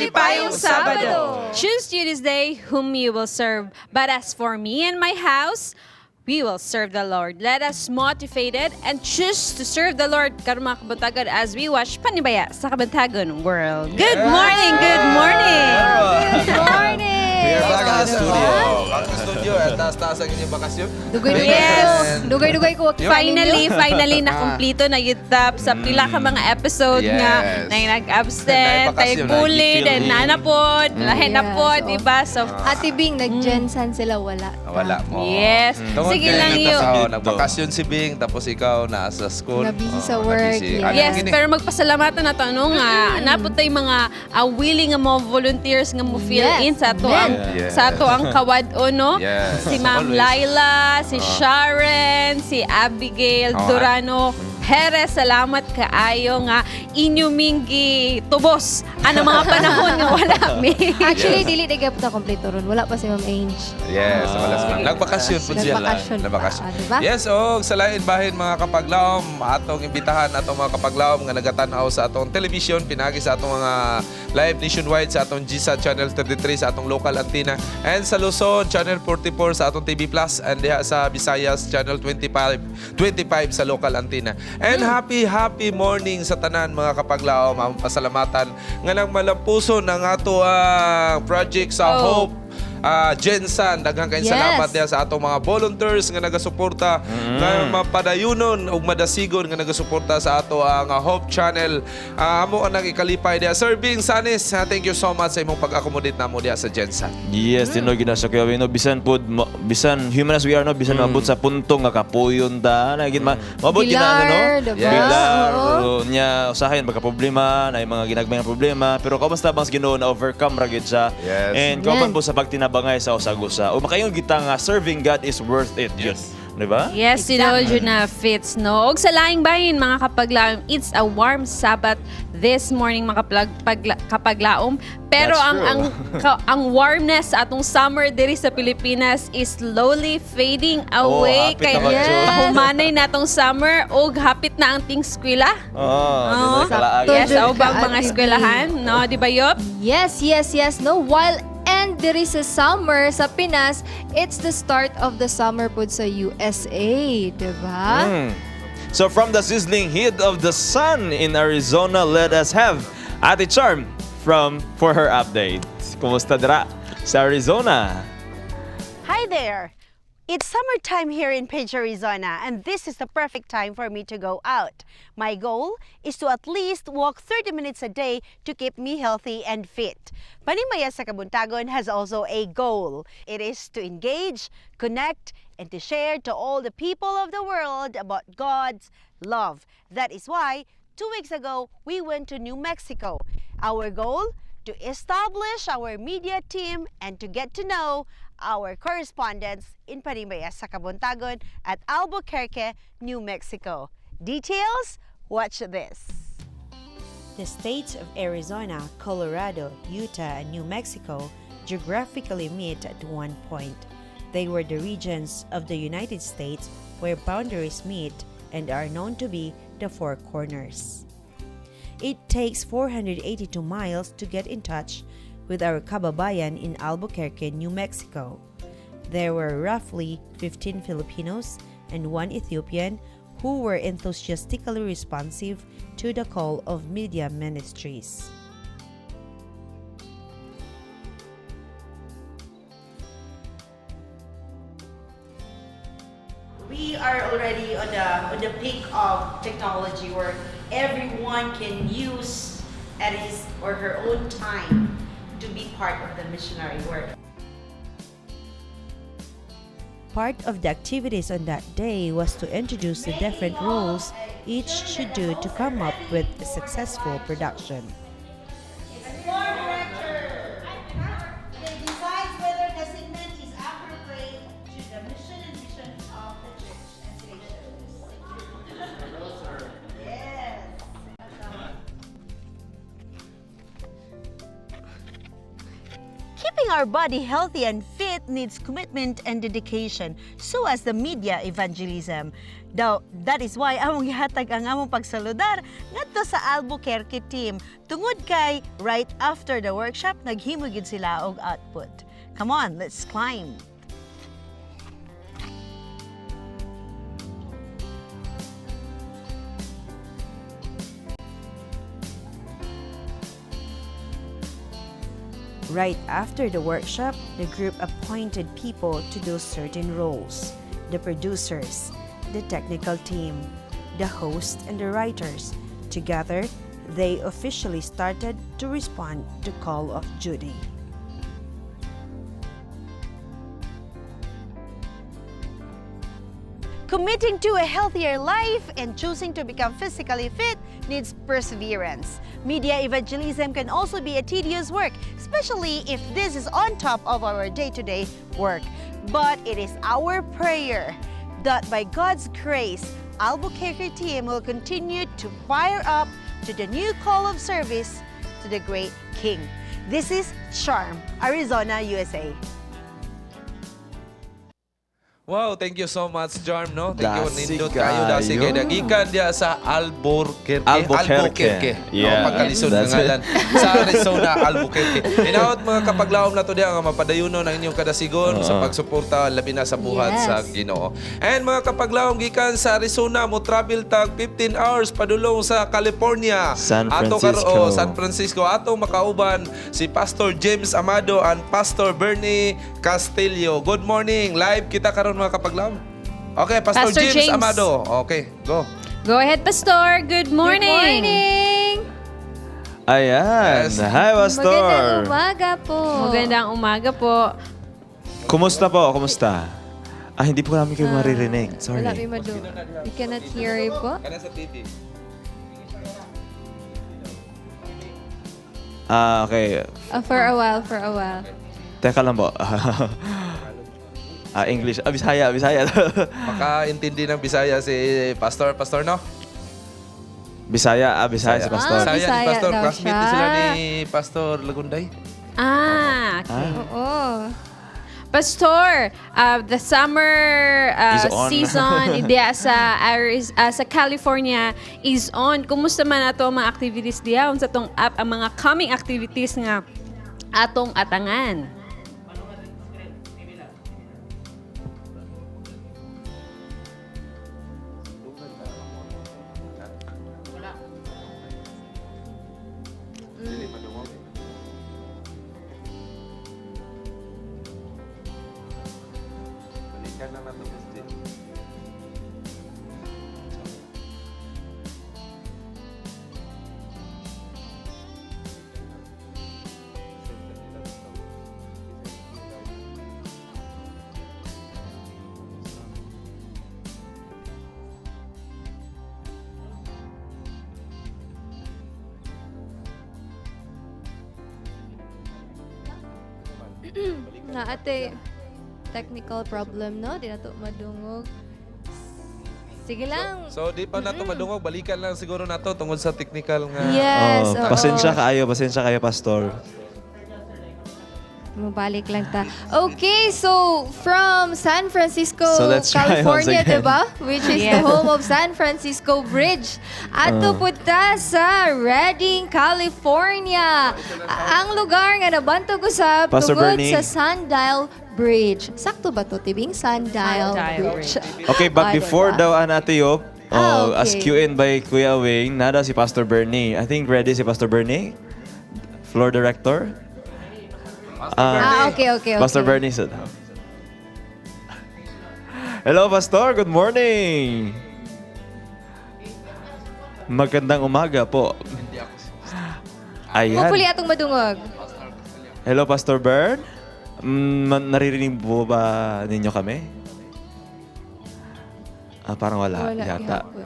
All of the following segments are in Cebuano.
Malipayong Sabado. Choose you this day whom you will serve. But as for me and my house, we will serve the Lord. Let us motivated and choose to serve the Lord karon, mga kabuntagon, as we watch Panibaya sa Kabuntagon World. Good morning, good morning. Good morning! We are back in the studio. Back to studio. At taas-taas ang inyong bakasyon. Dugay-dugay Yes. ko. Dugay-dugay ko. Finally, finally nakumpleto na yun tap sa pila ka mga episode nga na nag-absent, tayo Naibakasyon, bully, nag-fill then in. nanapod, lahi na pod, Yes, di ba? So, Ate Bing, nag-Gensan sila, wala. Wala mo. Yes. Tungod Sige kay lang yun. Oo, nagbakasyon si Bing, tapos ikaw nasa school. Na-busy sa Oo, work, na-busy. yes. Ano Yes, gini? pero magpasalamatan na to no nga napod tay mga willing nga mo volunteers nga mo fill in sa ato ang sa ato ang kawad-o, no. Si Ma'am Always. Laila, si Sharon, si Abigail Durano Perez, salamat kaayo nga inyo minggi tubos ano mga panahon nga wala mi. Actually, dili na gyud ta kompleto ron. Wala pa si Ma'am Ange. Yes, wala si Ma'am. Nagbakasyon po siya. Nagbakasyon pa, Nagbakasyon. diba? Yes, og sa lain bahin, mga kapaglaom, atong imbitahan atong mga kapaglaom nga nagatan-aw sa atong television pinagi sa atong mga live nationwide sa atong GSAT Channel 33 sa atong local antenna and sa Luzon Channel 44 sa atong TV Plus and diha sa Visayas Channel 25 25 sa local antenna. And happy happy morning sa tanan, mga kapaglaom. Ang pasalamatan nga nang malampuson ang ato ang project sa Hope Jensan, daghang kayong salamat diha sa atong mga volunteers nga nagasuporta nga mapadayunon ug madasigon nga nagasuporta sa ato ang Hope Channel. Amo ang ikalipay diha. Sir Bing Sanis, thank you so much sa imong pag-accommodate namo diha sa Jensan. Yes, tinuod gid na sa Kuya Wino, bisan pod bisan human as we are, no, bisan maabot sa punto nga kapuyon ta na gid maabot gid na ano, no. Bilar, diba? Bilar, Oo. nya usahay baka problema na yung mga ginagmay nga problema, pero kauban sa tabang sa Ginoo na overcome ra gid siya. And kauban Amen. po sa pagtinabangay sa usag-usa. O makaingon kita nga serving God is worth it. Yes. Di ba? Yes, tinuod yun na fits, no? Og sa laing bahin, mga kapaglaom, it's a warm Sabbath this morning, mga kapaglaom. Pero That's ang true. ang warmness sa atong summer diri sa Pilipinas is slowly fading away. Oh, hapit Kay na mag-June. pahumanay na atong summer og hapit na ang ting eskwela. Oh, Oo. di ba kalaag. Yes, Jud o bang ka, mga Ate B. eskwelahan, no, di ba, Yop? Yes, no? While and there is a summer sa Pinas, it's the start of the summer pod sa USA, diba? So from the sizzling heat of the sun in Arizona, let us have Ate Charm from for her update. Kumusta dira sa Arizona? Hi there! It's summertime here in Page, Arizona, and this is the perfect time for me to go out. My goal is to at least walk 30 minutes a day to keep me healthy and fit. Panimaya sa Kabuntagon has also a goal. It is to engage, connect, and to share to all the people of the world about God's love. That is why 2 weeks ago we went to New Mexico. Our goal? To establish our media team and to get to know our correspondents in Panimaya sa Kabuntagon at Albuquerque, New Mexico. Details? Watch this. The states of Arizona, Colorado, Utah, and New Mexico geographically meet at one point. They were the regions of the United States where boundaries meet and are known to be the Four Corners. It takes 482 miles to get in touch with our kababayan in Albuquerque, New Mexico. There were roughly 15 Filipinos and one Ethiopian who were enthusiastically responsive to the call of media ministries. We are already on the peak of technology where everyone can use at his or her own time to be part of the missionary work. Part of the activities on that day was to introduce the different roles each should do to come up with a successful production. Floor director. Okay, decides whether the segment is appropriate to the mission and vision of the church and station. Yes. Keeping our body healthy and fit It needs commitment and dedication, so as the media evangelism. Daw, that is why among gihatag ang among pagsaludar ngadto sa Albuquerque team. Tungod kay right after the workshop, naghimo gyud sila og output. Come on, let's climb. Right after the workshop, the group appointed people to do certain roles: the producers, the technical team, the host, and the writers. Together, they officially started to respond to Call of Duty. Committing to a healthier life and choosing to become physically fit needs perseverance. Media evangelism can also be a tedious work, especially if this is on top of our day to day work. But it is our prayer that by God's grace, Albuquerque team will continue to fire up to the new call of service to the great King. This is Charm, Arizona, USA. Wow, thank you so much, Jarm, no? Thank you, Dasig nindot kayo, dasig kayo. kayo. Nagikan diya sa Albuquerque. Albuquerque. Yeah, No, pagkalisod that's ng ngalan. Sa Arizona, Albuquerque. Hinaot mga kapaglaom na to diya nga mapadayuno ng inyong kadasigon sa pagsuporta labi na sa buhat sa Ginoo. And mga kapaglaom gikan sa Arizona mo travel tag 15 hours padulong sa California. San Ato Francisco. oh, San Francisco ato makauban si Pastor James Amado and Pastor Bernie Castillo. Good morning. Live kita karon, mga kapaglaom. Okay, Pastor, Pastor James, James. Amado. Okay, go. Go ahead, Pastor. Good morning. Good morning! Ayan. Yes. Hi, Pastor. Magandang umaga po. Magandang umaga po. Kumusta po? Kumusta? Ah, hindi po namin kayo maririnig. Sorry. Wala may madu. We cannot hear you po. Kana sa TV. Ah, okay. For a while, for a while. Teka lang po. Ah, English. Ah, Bisaya, Bisaya. Makaintindi ng Bisaya si Pastor, Pastor, no? Bisaya, ah, Bisaya si Pastor. Ah, Bisaya ni Bisaya Pastor. daw Classmate siya. din sila ni Pastor Lagunday. Ah, okay. Oo. Pastor, the summer Is on. season diya sa California is on. Kumusta man ato ang mga activities diya? Unsa tong app ang mga coming activities nga atong atangan? Balikan lang nato, Miss J. Na ate, technical problem, no? Di na to madungog. Sige lang. So, di pa nato madungog. Balikan lang siguro nato tungod sa technical nga. Yes, Oh, oo. pasensya kayo, Pastor. Mabalik lang ta. Okay, so from San Francisco, So let's try once California, again. diba? Which is the Yes. home of San Francisco Bridge. Ato punta sa Redding, California. Ang lugar nga nabantog usab Pastor tungod Bernie. sa Sundial Bridge. Sakto ba to, Tibing? Sundial, Sundial Bridge. Okay, but Ah, before diba? daw an Ate Yop, Ah, oh, as okay. QN by Kuya Wing, nada si Pastor Bernie. I think ready si Pastor Bernie? Floor director? Ah, okay. Pastor Bernie said. Hello, Pastor. Good morning. Magandang umaga po. Ayan. Hopefully atong madungog. Hello, Pastor Bern. Naririnig po ba ninyo kami? Ah, parang wala, Wala yata. gihapon.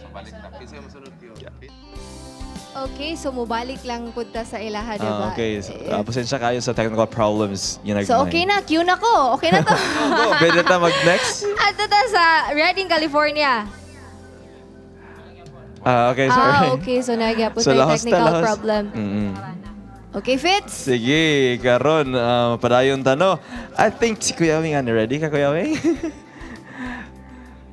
Balik na. Kasi masunod yun. Okay, so mubalik lang punta sa ilaha, diba? Ah, okay. So, pasensya kayo sa technical problems. Yun So okay na, cue na ko. Okay na to. Pwede ta mag-next? Ato ta sa Redding, California. Ah, okay, sorry. Ah, okay. So nagyapon So, tayo lahos ta, technical lahos. problem. Mm-mm. Okay, Fitz? Sige, karon padayon ta, no. I think si Kuya Wing, ano, ready ka, Kuya Wing?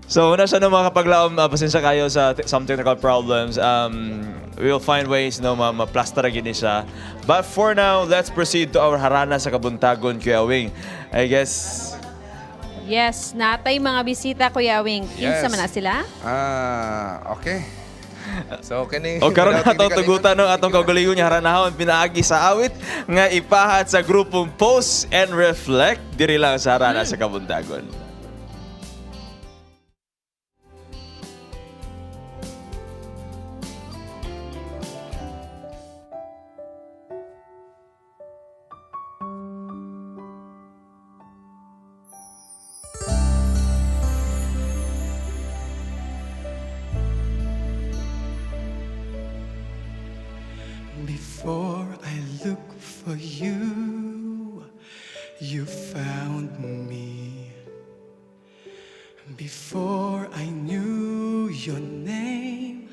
So, una siya no, mga kapaglaom, pasensya kayo sa some technical problems. We will find ways, no, ma-plaster gini siya. But for now, let's proceed to our harana sa kabuntagon, Kuya Wing. I guess, Yes, natay mga bisita, Kuya Wing. Yes. Kinsa man na sila? Ah, okay. So, kini O karon atong tugutan no atong kaugalingon nga haranahon pinaagi sa awit nga ipahat sa grupong Post and Reflect diri lang sa harana sa kabuntagon. Before I look for you, you found me. Before I knew your name,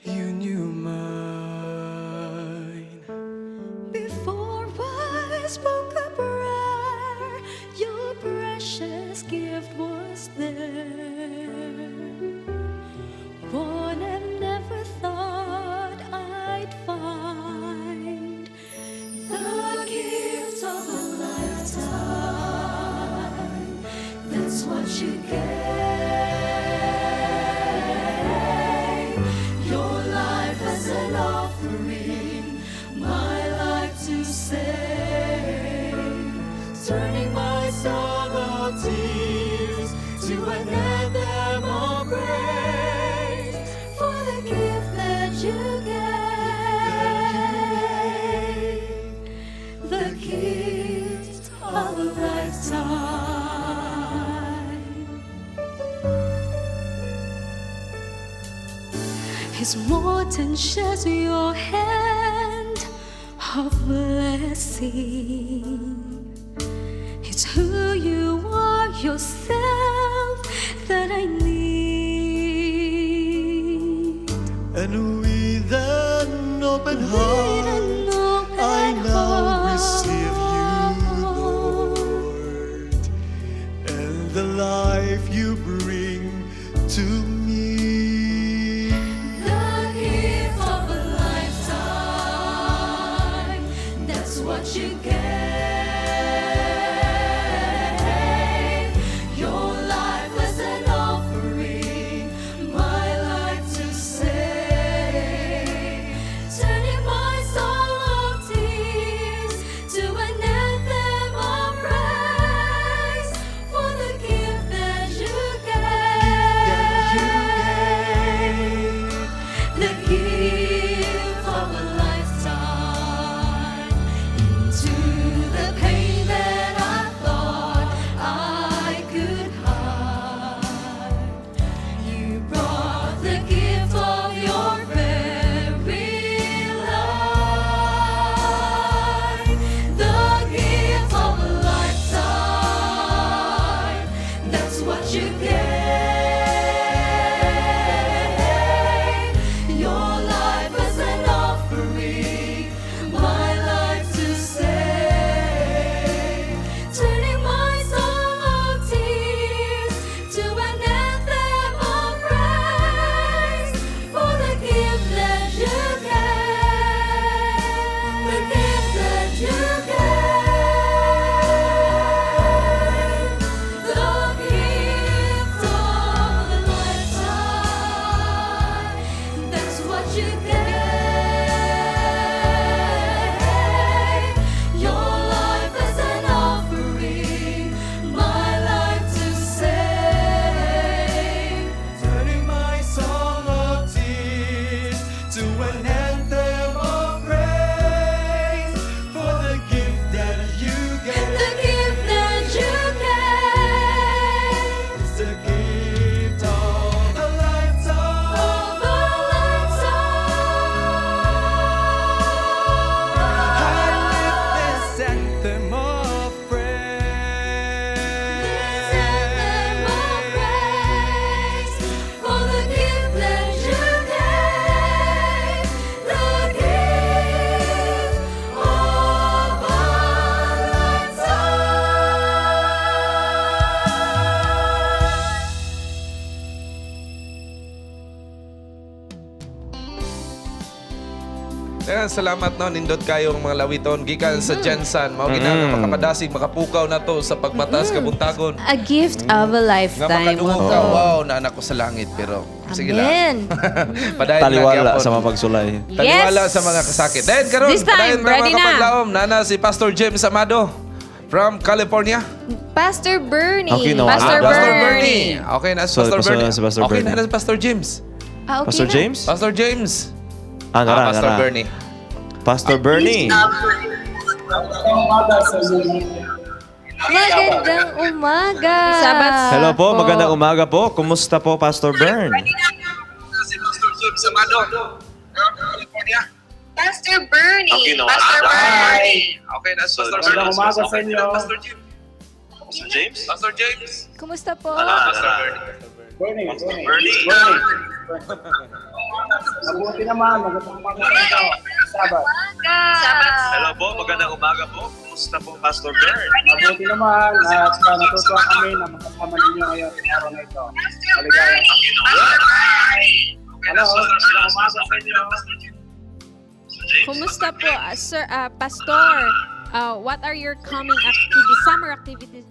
you knew mine. Before I spoke a prayer, your precious gift was there. One I never thought I'd find. The gift of a lifetime. That's what you gave. Your life as an offering, my life to save. Turning my song of tears to an anthem of praise for the gift that you gave, the gift of a lifetime. His more than just your hand of blessing. It's who you are yourself that I need. And with an open With heart, an open I now receive you, heart. Lord, and the life you bring to me. The gift of a lifetime. That's what you gave. Your life as an offering, my life to save. Turning my song of tears to an anthem of praise for the gift that you gave. Kaya salamat no, nindot kayong mga lawiton gikan sa GenSan. Mao gina nga makapadasig, makapukaw na to sa pagmatas kabuntagon. A gift of a Nga lifetime. makadungog ka, wow, naanak ko sa langit pero sige lang. Amen. Padayon lang Taliwala gyapon. sa mga pagsulay. Taliwala Yes. sa mga kasakit. Then karon, This time, padayon ta, ready mga na. kapaglaom, nana si Pastor James Amado from California. Pastor Bernie. Okay, no. Pastor Ah, Pastor Bernie. Bernie. Okay na si Sorry, Pastor Pastor- Bernie. si Pastor Okay Bernie. na na si Pastor James. Ah, okay Pastor na. James? Pastor James. Ah, nara, Ah, Pastor nara. Bernie. Pastor Bernie. Magandang umaga. Sabat. Hello po, magandang umaga po. Kumusta po, Pastor Bern? Si Pastor James Amado from California. Pastor Bernie. Pastor Bernie. Okay na si Pastor Magandang Bernie. umaga sa inyo. Pastor James. Pastor James? Pastor James. Kumusta po? Pastor Bernie. Bernie, Bernie. Bernie. Mabuti naman, magandang umaga sa inyo. Sabat. Sabat. Hello po, magandang umaga po. Kumusta po, Pastor Bern? Mabuti naman at natutuwa kami na makasama ninyo ngayon sa araw na ito. Maligaya. Hello, magandang umaga sa inyo. Kumusta po, Sir Pastor? What are your coming activities, summer activities?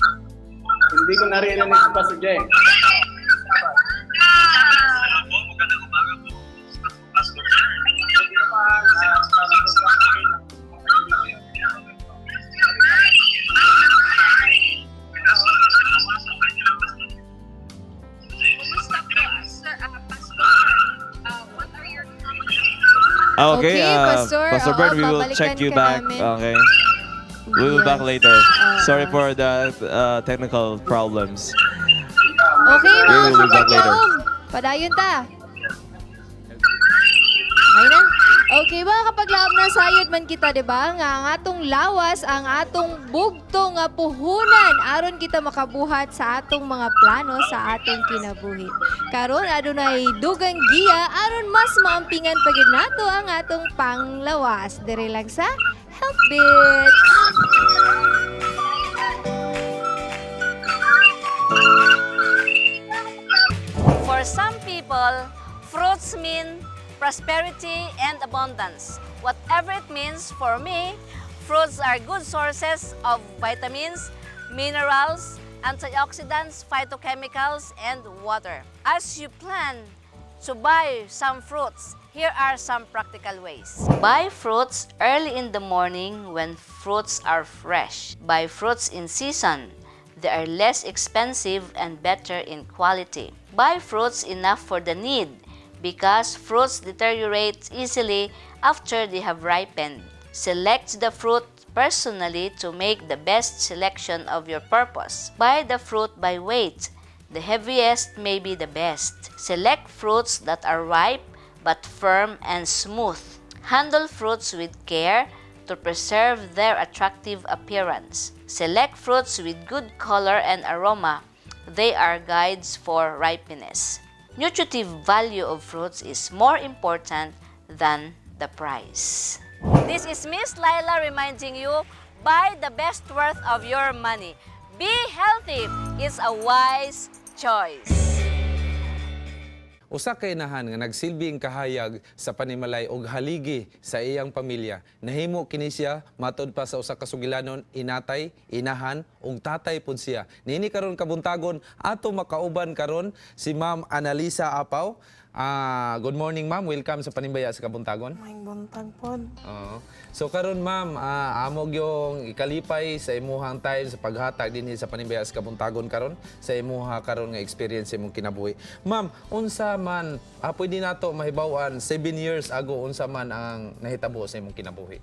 Hindi ko naririnig si Pastor James. Mabuti naman at natutuwa kami na makasama ninyo ngayon sa araw na ito. Kumusta po, Sir Pastor? What are your coming Ah, okay, Okay, Pastor. Pastor Oo, Bern, we will babalikan check you ka back. namin. Okay. We will back later. Sorry for the technical problems. Okay, We mga will be back later. kapaglaom. Padayon ta. Okay na? Okay, mga kapaglaom, nasayod man kita, di ba? Nga ang atong lawas, ang atong bugto nga puhunan aron kita makabuhat sa atong mga plano sa atong kinabuhi. Karon adunay dugang giya aron mas maampingan pa gyud nato ang atong panglawas. Diri lang sa Health Bits. For some people, fruits mean prosperity and abundance. Whatever it means for me, fruits are good sources of vitamins, minerals, antioxidants, phytochemicals, and water. As you plan to buy some fruits, here are some practical ways. Buy fruits early in the morning when fruits are fresh. Buy fruits in season. They are less expensive and better in quality. Buy fruits enough for the need because fruits deteriorate easily after they have ripened. Select the fruit personally to make the best selection of your purpose. Buy the fruit by weight. The heaviest may be the best. Select fruits that are ripe but firm and smooth. Handle fruits with care to preserve their attractive appearance. Select fruits with good color and aroma. They are guides for ripeness. Nutritive value of fruits is more important than the price. This is Miss Laila reminding you, buy the best worth of your money. Be healthy is a wise choice. Usa ka inahan nga nagsilbing kahayag sa panimalay og haligi sa iyang pamilya. Nahimo kini siya matod pa sa usa ka sugilanon, inatay, inahan ug tatay pud siya. Niini karon kabuntagon ato makauban karon si Ma'am Analisa Apaw. Ah, good morning, ma'am. Welcome sa Panimbaya sa Kabuntagon. Maayong buntag pod. Oo. So karon, ma'am, amo gyung ikalipay sa imuhang time sa paghatag dinhi sa Panimbaya sa Kabuntagon karon sa imuha karon nga experience sa imong kinabuhi. Ma'am, unsa man pwede nato mahibaw-an 7 years ago unsa man ang nahitabo sa imong kinabuhi?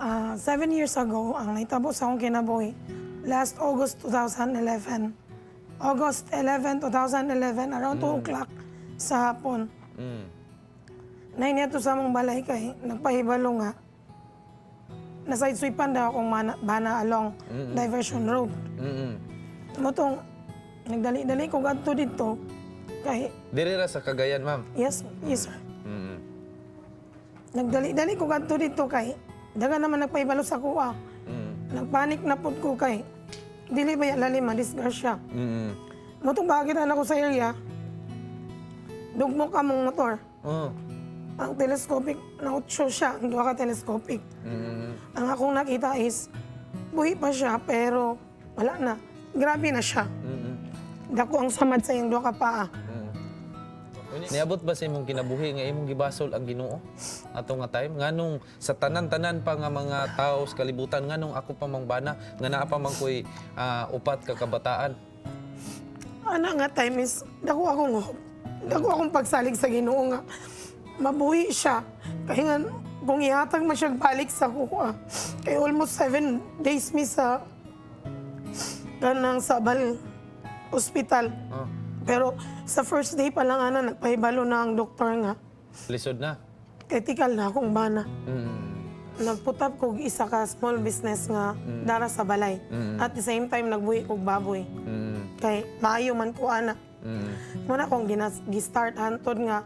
7 years ago, ang nahitabo sa akong kinabuhi, last August 2011. August 11, 2011, around 2 o'clock sa hapon. Naay niadto sa among balay kay nagpahibalo nga na-sideswipan daw akong bana along Diversion Road. Mao tong nagdali-dali ko gadto dito kay Diri ra sa Cagayan, ma'am. Yes, sir. Nagdali-dali ko gadto dito kay daghan naman nagpahibalo sa akoa. Nagpanik na pud ko kay dili ba ya lalim madisgrasya. Mao tong bakit ako sa area. Dugmok among motor. Oh. Ang telescopic, na-utso siya, ang duha ka telescopic. Ang akong nakita is, buhi pa siya, pero wala na. Grabe na siya. Dako ang samad sa iyang duha ka paa. Niabot ba sa imong kinabuhi nga imong gibasol ang Ginoo ato nga time, nganong sa tanan-tanan pa nga mga tao sa kalibutan, nganong ako pa mang bana nga naa pa man koy upat ka kabataan? Ana nga time is, dako akong hope. Dako akong pagsalig sa Ginoo nga mabuhi siya. Kaya nga, kung ihatag man siya balik sa kuha. Kay almost 7 days mi sa kanang sabal hospital. Pero sa first day pa lang ana, nagpahibalo na ang doktor nga Lisod na. Critical na akong bana. Nagput up kog isa ka small business nga dara sa balay. At the same time, nagbuhi kog baboy. Kay maayo man ko ana. Muna akong gi-start hantod nga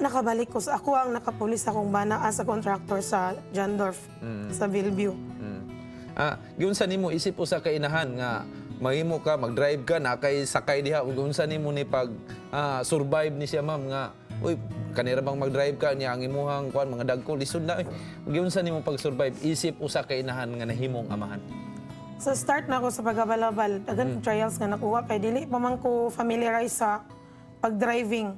nakabalik ko sa ako ang nakapulis akong bana as a contractor sa Jandorf sa Bellevue. Giunsa nimo isip usa ka inahan nga mahimo ka mag-drive ka na kay sakay diha, ug unsa nimo ni pag survive ni siya, ma'am, nga uy, kanira bang mag-drive ka niya ang imuhang kuan mga dagko, lisod na eh. Giunsa nimo pag-survive isip usa ka inahan nga nahimong amahan? Sa start na ako sa pagabalabal, daghan kong trials nga nakuha kay dili pa man ko familiarize sa pag-driving.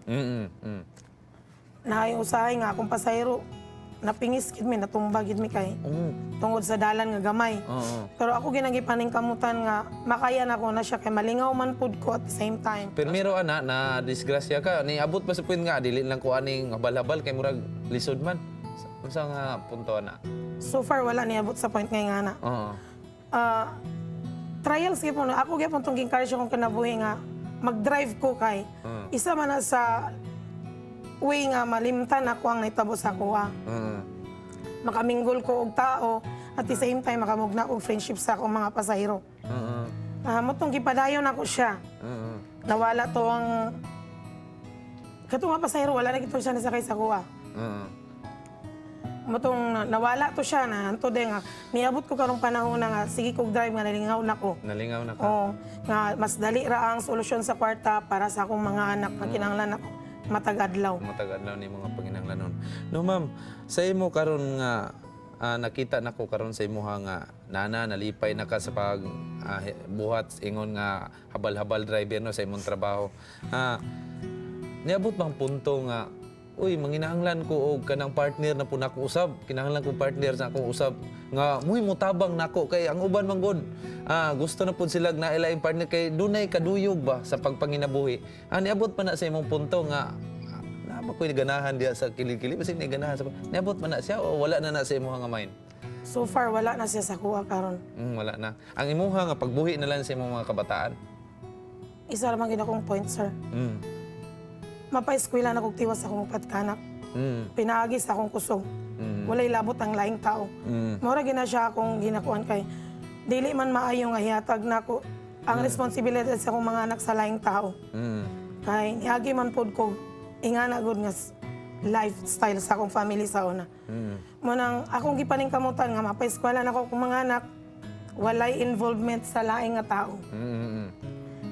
Naay usahay nga akong pasahero napingis gid mi, natumba gid mi kay tungod sa dalan nga gamay. Pero ako ginagipaning kamutan nga makaya na ko na siya kay malingaw man pud ko at the same time. Pero miro ana na disgrasya ka, niabot pa sa point nga dili lang ko aning habal-habal kay murag lisod man? Unsa nga punto ana? So far wala niabot sa point ngay nga na. Trials gyapon ako, gyapon tong gi-encourage akong kinabuhi nga mag-drive ko kay isa man na sa way nga malimtan ako ang nahitabo sa akoa. Makaminggol ko og tao, at the same time makamugna og friendship sa akong mga pasahero. Motong gipadayon ako siya. Nawala to ang kato nga pasahero, wala na gito siya nasakay sa kuha. Motong nawala to siya na anto din nga niabot ko karong panahon na nga sige kog drive nga nalingaw na ko. Nalingaw na ka. Oo, nga mas dali ra ang solusyon sa kwarta para sa akong mga anak nga kinahanglan ako matag adlaw. Matag adlaw ni mga panginahanglanon. No, ma'am, sa imo karon nga nakita nako karon sa imuha nga nana nalipay na ka sa pag buhat ingon nga habal-habal driver, no, sa imong trabaho. Niabot bang punto nga uy, manginahanglan ko og kanang partner na po nako usab, kinahanglan ko partner sa akong usab nga muy mutabang nako, kay ang uban man gud gusto na pud sila na ilaing partner kay dunay kaduyog ba sa pagpanginabuhi? Niabot pa na sa imong punto nga na ba ko'y ganahan diha sa kilikili, basig ni ganahan sa niabot man na siya o wala na na sa imuha nga mind? So far wala na siya sa kuha karon. Wala na ang imuha nga pagbuhi na lang sa imong mga kabataan. Isa ra man gid akong point, sir. Mapaeskwela na kog tiwas sa akong upat ka anak. Pinaagi sa akong kusog. Walay labot ang laing tao. Mora gina siya akong ginakuan kay dili man maayo nga hihatag nako ang responsibilidad sa akong mga anak sa laing tao. Kay niagi man pod ko ingana gud nga lifestyle sa akong family sa una. Mo nang akong gipaningkamutan nga mapaeskwela nako akong mga anak, walay involvement sa laing nga tao.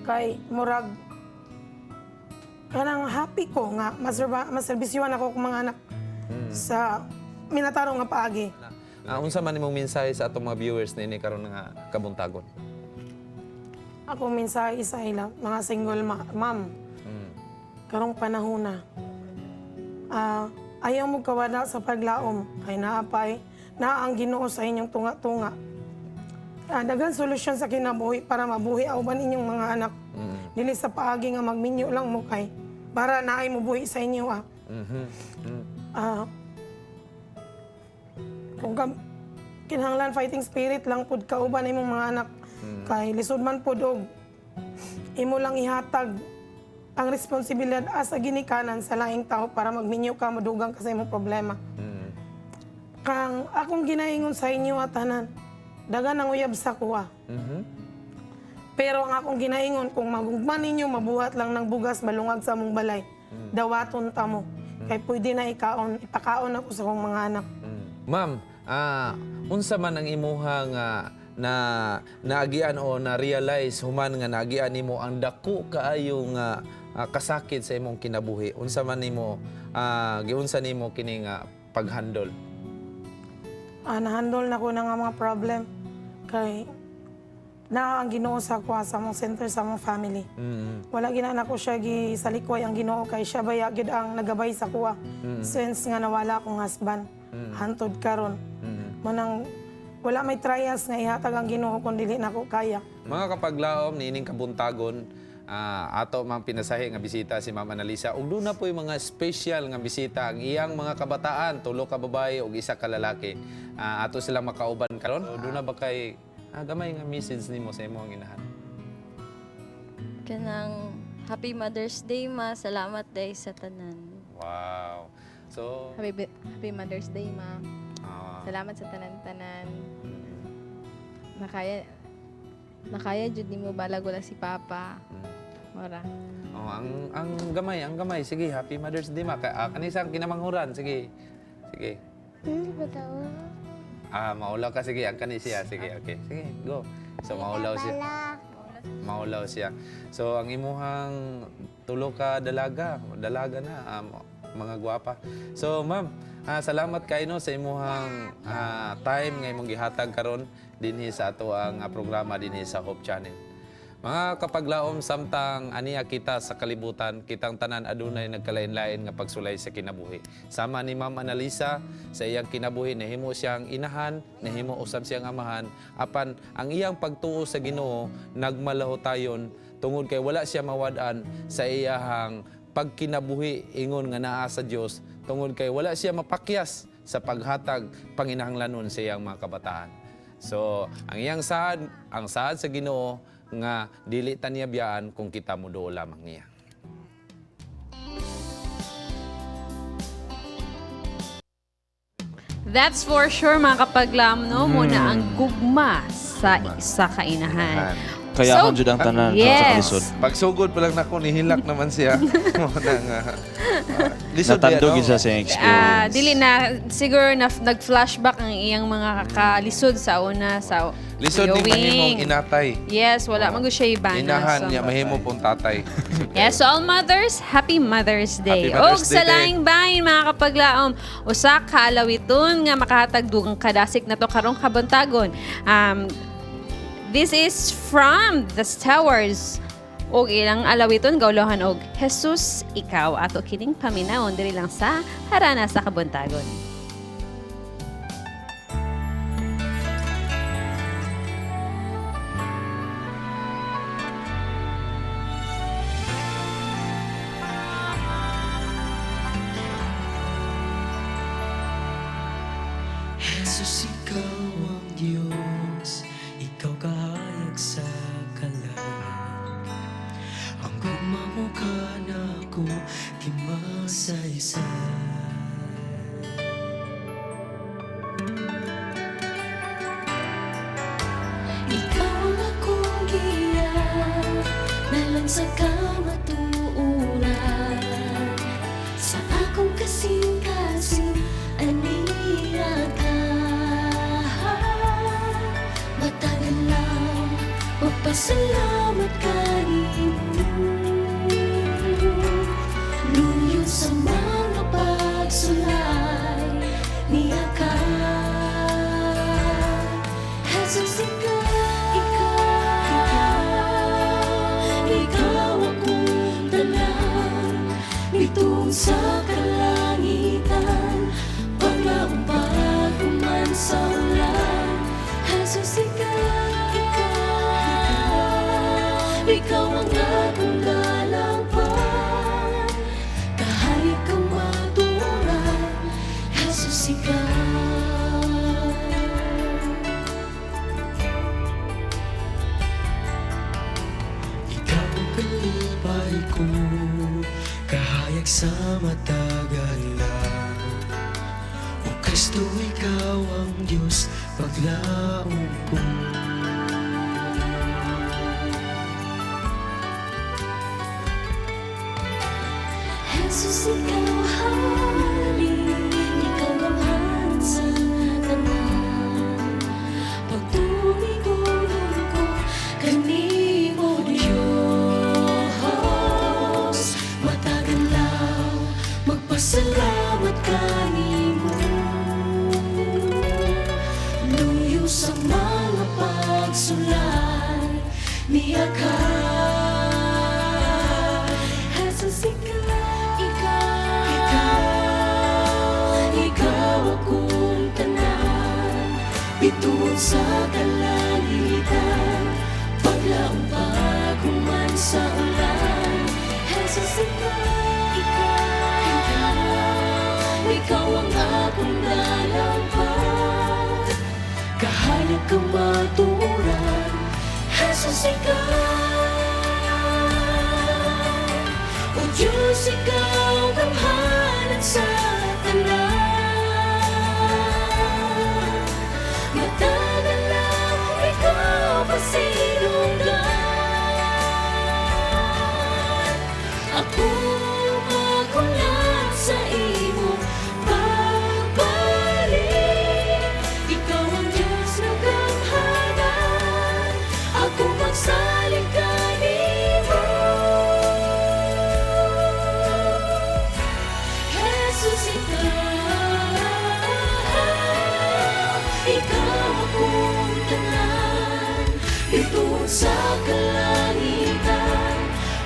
Kay murag kanang happy ko nga maserbisyuhan ako akong mga anak sa minatarong nga paagi. Unsa man imong mensahe sa atong mga viewers niini karon nga kabuntagon? Akong mensahe sa ila, mga single ma'am, karong panahon na, ayaw mo kawala sa paglaom, kay naapay, naa ang Ginoo sa inyong tunga-tunga. Daghan solusyon sa kinabuhi para mabuhi ang uban inyong mga anak. Dili sa paagi nga magminyo lang mo kay para naay mobuhi sa inyo ah. Kung ka, kinahanglan fighting spirit lang pud kauban imong mga anak kay lisod man pud og imo lang ihatag ang responsibilidad as a ginikanan sa laing tao para magminyo ka, madugang ka sa imong problema. Kang akong ginaingon sa inyo at tanan, dagan ang uyab sa kuha. Pero ang akong ginaingon, kung magugma ninyo, mabuhat lang ng bugas, malungag sa mong balay, dawaton ta mo. Kay pwede na ikaon, ipakaon ako sa akong mga anak. Ma'am, unsa man ang imuha nga na naagian o na-realize human nga naagian nimo ang dako kaayo nga kasakit sa imong kinabuhi? Unsa man nimo giunsa nimo kini nga paghandle? Nahandle na ko na nga mga problem kay naa ang Ginoo sa kuha sa among center sa among family. Wala gina na ko siya gisalikway ang Ginoo kay siya baya gyud ang nagabay sa kuha since nga nawala akong husband hantod karon. Manang wala may trials nga ihatag ang Ginoo kun dili nako kaya. Mga kapaglaom, niining kabuntagon, ato mang pinasahi nga bisita si Ma'am Analisa. Ug doon na po yung mga special nga bisita ang iyang mga kabataan, tulo ka babae ug isa ka lalaki. Ato silang makauban karon. So, doon na ba kay gamay nga message nimo sa imong inahan? Kanang Happy Mother's Day, ma. Salamat day sa tanan. Wow. So, Happy Mother's Day, ma. Salamat sa tanan-tanan. Nakaya nakaya jud nimo balag wala si Papa. Mora. Oh, ang gamay, ang gamay. Sige, Happy Mother's Day, ma. Kanisang kinamanghuran, sige. Sige. Maulaw ka. Sige, ang kani siya. Sige, okay. Sige, go. So, maulaw siya. Maulaw siya. So, ang imuhang tulo ka dalaga, dalaga na, mga gwapa. So, ma'am, salamat kay no sa imuhang time nga imong gihatag karon dinhi sa ato ang programa dinhi sa Hope Channel. Mga kapaglaom, samtang aniya kita sa kalibutan, kitang tanan adunay nagkalain-lain nga pagsulay sa kinabuhi. Sama ni Ma'am Analisa sa iyang kinabuhi, nahimo siyang inahan, nahimo usab siyang amahan, apan ang iyang pagtuo sa Ginoo nagmalahotayon tungod kay wala siya mawad-an sa iyahang pagkinabuhi ingon nga naa sa Dios, tungod kay wala siya mapakyas sa paghatag panginahanglanon sa iyang mga kabataan. So, ang iyang saad, ang saad sa Ginoo nga dili ta niya biyaan kung kita muduol lamang niya. That's for sure mga kapaglam, no? Muna ang gugma sa isa kainahan. Kaya so, jud ang tanan sa Yes. kalisod. Pagsugod pa lang nako nihilak naman siya. Mo na nga. Lisod Natandog diya, no? yun siya sa iyang experience. Dili na siguro na nag-flashback ang iyang mga kalisod sa una sa Lisod ni mahimong Going. inatay. Yes, wala man gud siya ibana. Inahan So- niya mahimo pong tatay. Yes, so all mothers, happy Mother's Day. Happy Mother's Og sa Day, te. laing bahin mga kapaglaom, usa ka alawiton nga makahatag dugang kadasig nato karong kabuntagon. This is from the Towers. Og ilang alawiton gaulohan og Jesus ikaw ato kining paminawon diri lang sa Harana sa Kabuntagon. Jesus, ikaw ang Diyos, ikaw kahayag sa kalat. Ang gugma mo kanako, di masaysay. Ikaw ang akong giya, nalang sa kamatuoran. Sa akong kasing-kasing, aniya ka. Matagal lang, magpasalamat kanimo. Luyo sa mga pagsulay, niya ka. Jesus, ikaw, ikaw, ikaw akong tanan, nitong sa kalangitan, paglaupag man sa ulan. Jesus, ikaw, ikaw, ikaw ang akong galampang, kahayag kang maturan, Jesus, ikaw. Ikaw ang kalipay ko, kahayag sa matagalan. O Kristo, ikaw ang Diyos, paglaong ko. Jesus, ikaw hari, ikaw ang sa tanan. Pagtungo Niya ka. Jesus, ikaw, ikaw, ikaw, ikaw akong tanan. Bituon sa kalangitan, paglaom paghuman sa ulan. Jesus, ikaw, ikaw, ikaw, ikaw ang akong dalampan. Kahayag kamatuoran, Jesus, ikaw. O Diyos, ikaw gamhanan sa tanan. Matag lang, ikaw pasinunggan. Ako magulat sa imo pagbalik. Ikaw ang Diyos na gamhanan. Ako magsalig kanimo. Jesus, ikaw, ikaw akong tanan. Bituon sa kalangitan,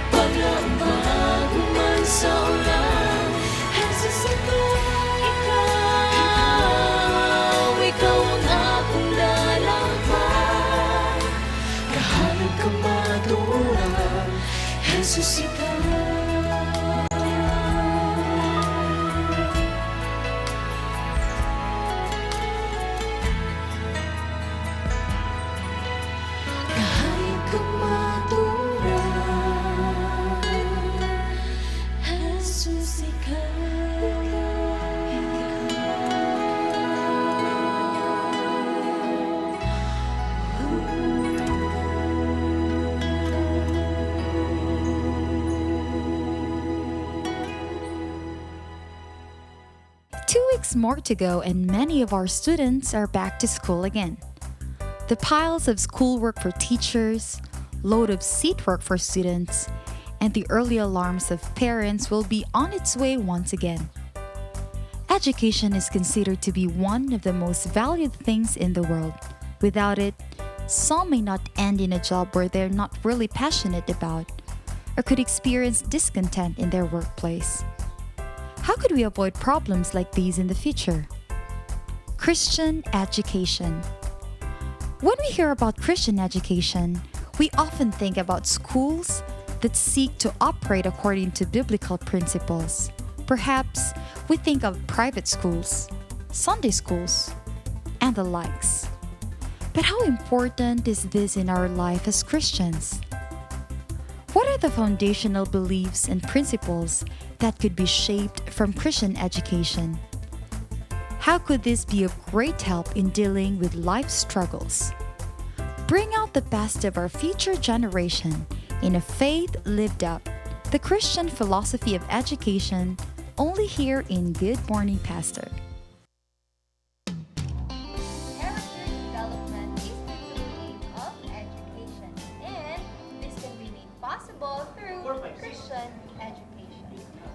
paglampag man sa ulan. Jesus, ikaw, ikaw, ikaw ang akong dalampan. Kahanap kamatuoran, Jesus, ikaw. Kahayag kamatuoran, Jesus, ikaw. 2 weeks more to go, and many of our students are back to school again. The piles of schoolwork for teachers, load of seatwork for students, and the early alarms of parents will be on its way once again. Education is considered to be one of the most valued things in the world. Without it, some may not end in a job where they're not really passionate about or could experience discontent in their workplace. How could we avoid problems like these in the future? Christian education. When we hear about Christian education, we often think about schools that seek to operate according to biblical principles. Perhaps we think of private schools, Sunday schools, and the likes. But how important is this in our life as Christians? What are the foundational beliefs and principles that could be shaped from Christian education? How could this be of great help in dealing with life struggles? Bring out the best of our future generation in a faith lived out, the Christian philosophy of education, only here in Good Morning Pastor. Character development is the true aim of education, and this can be made possible through Christian education.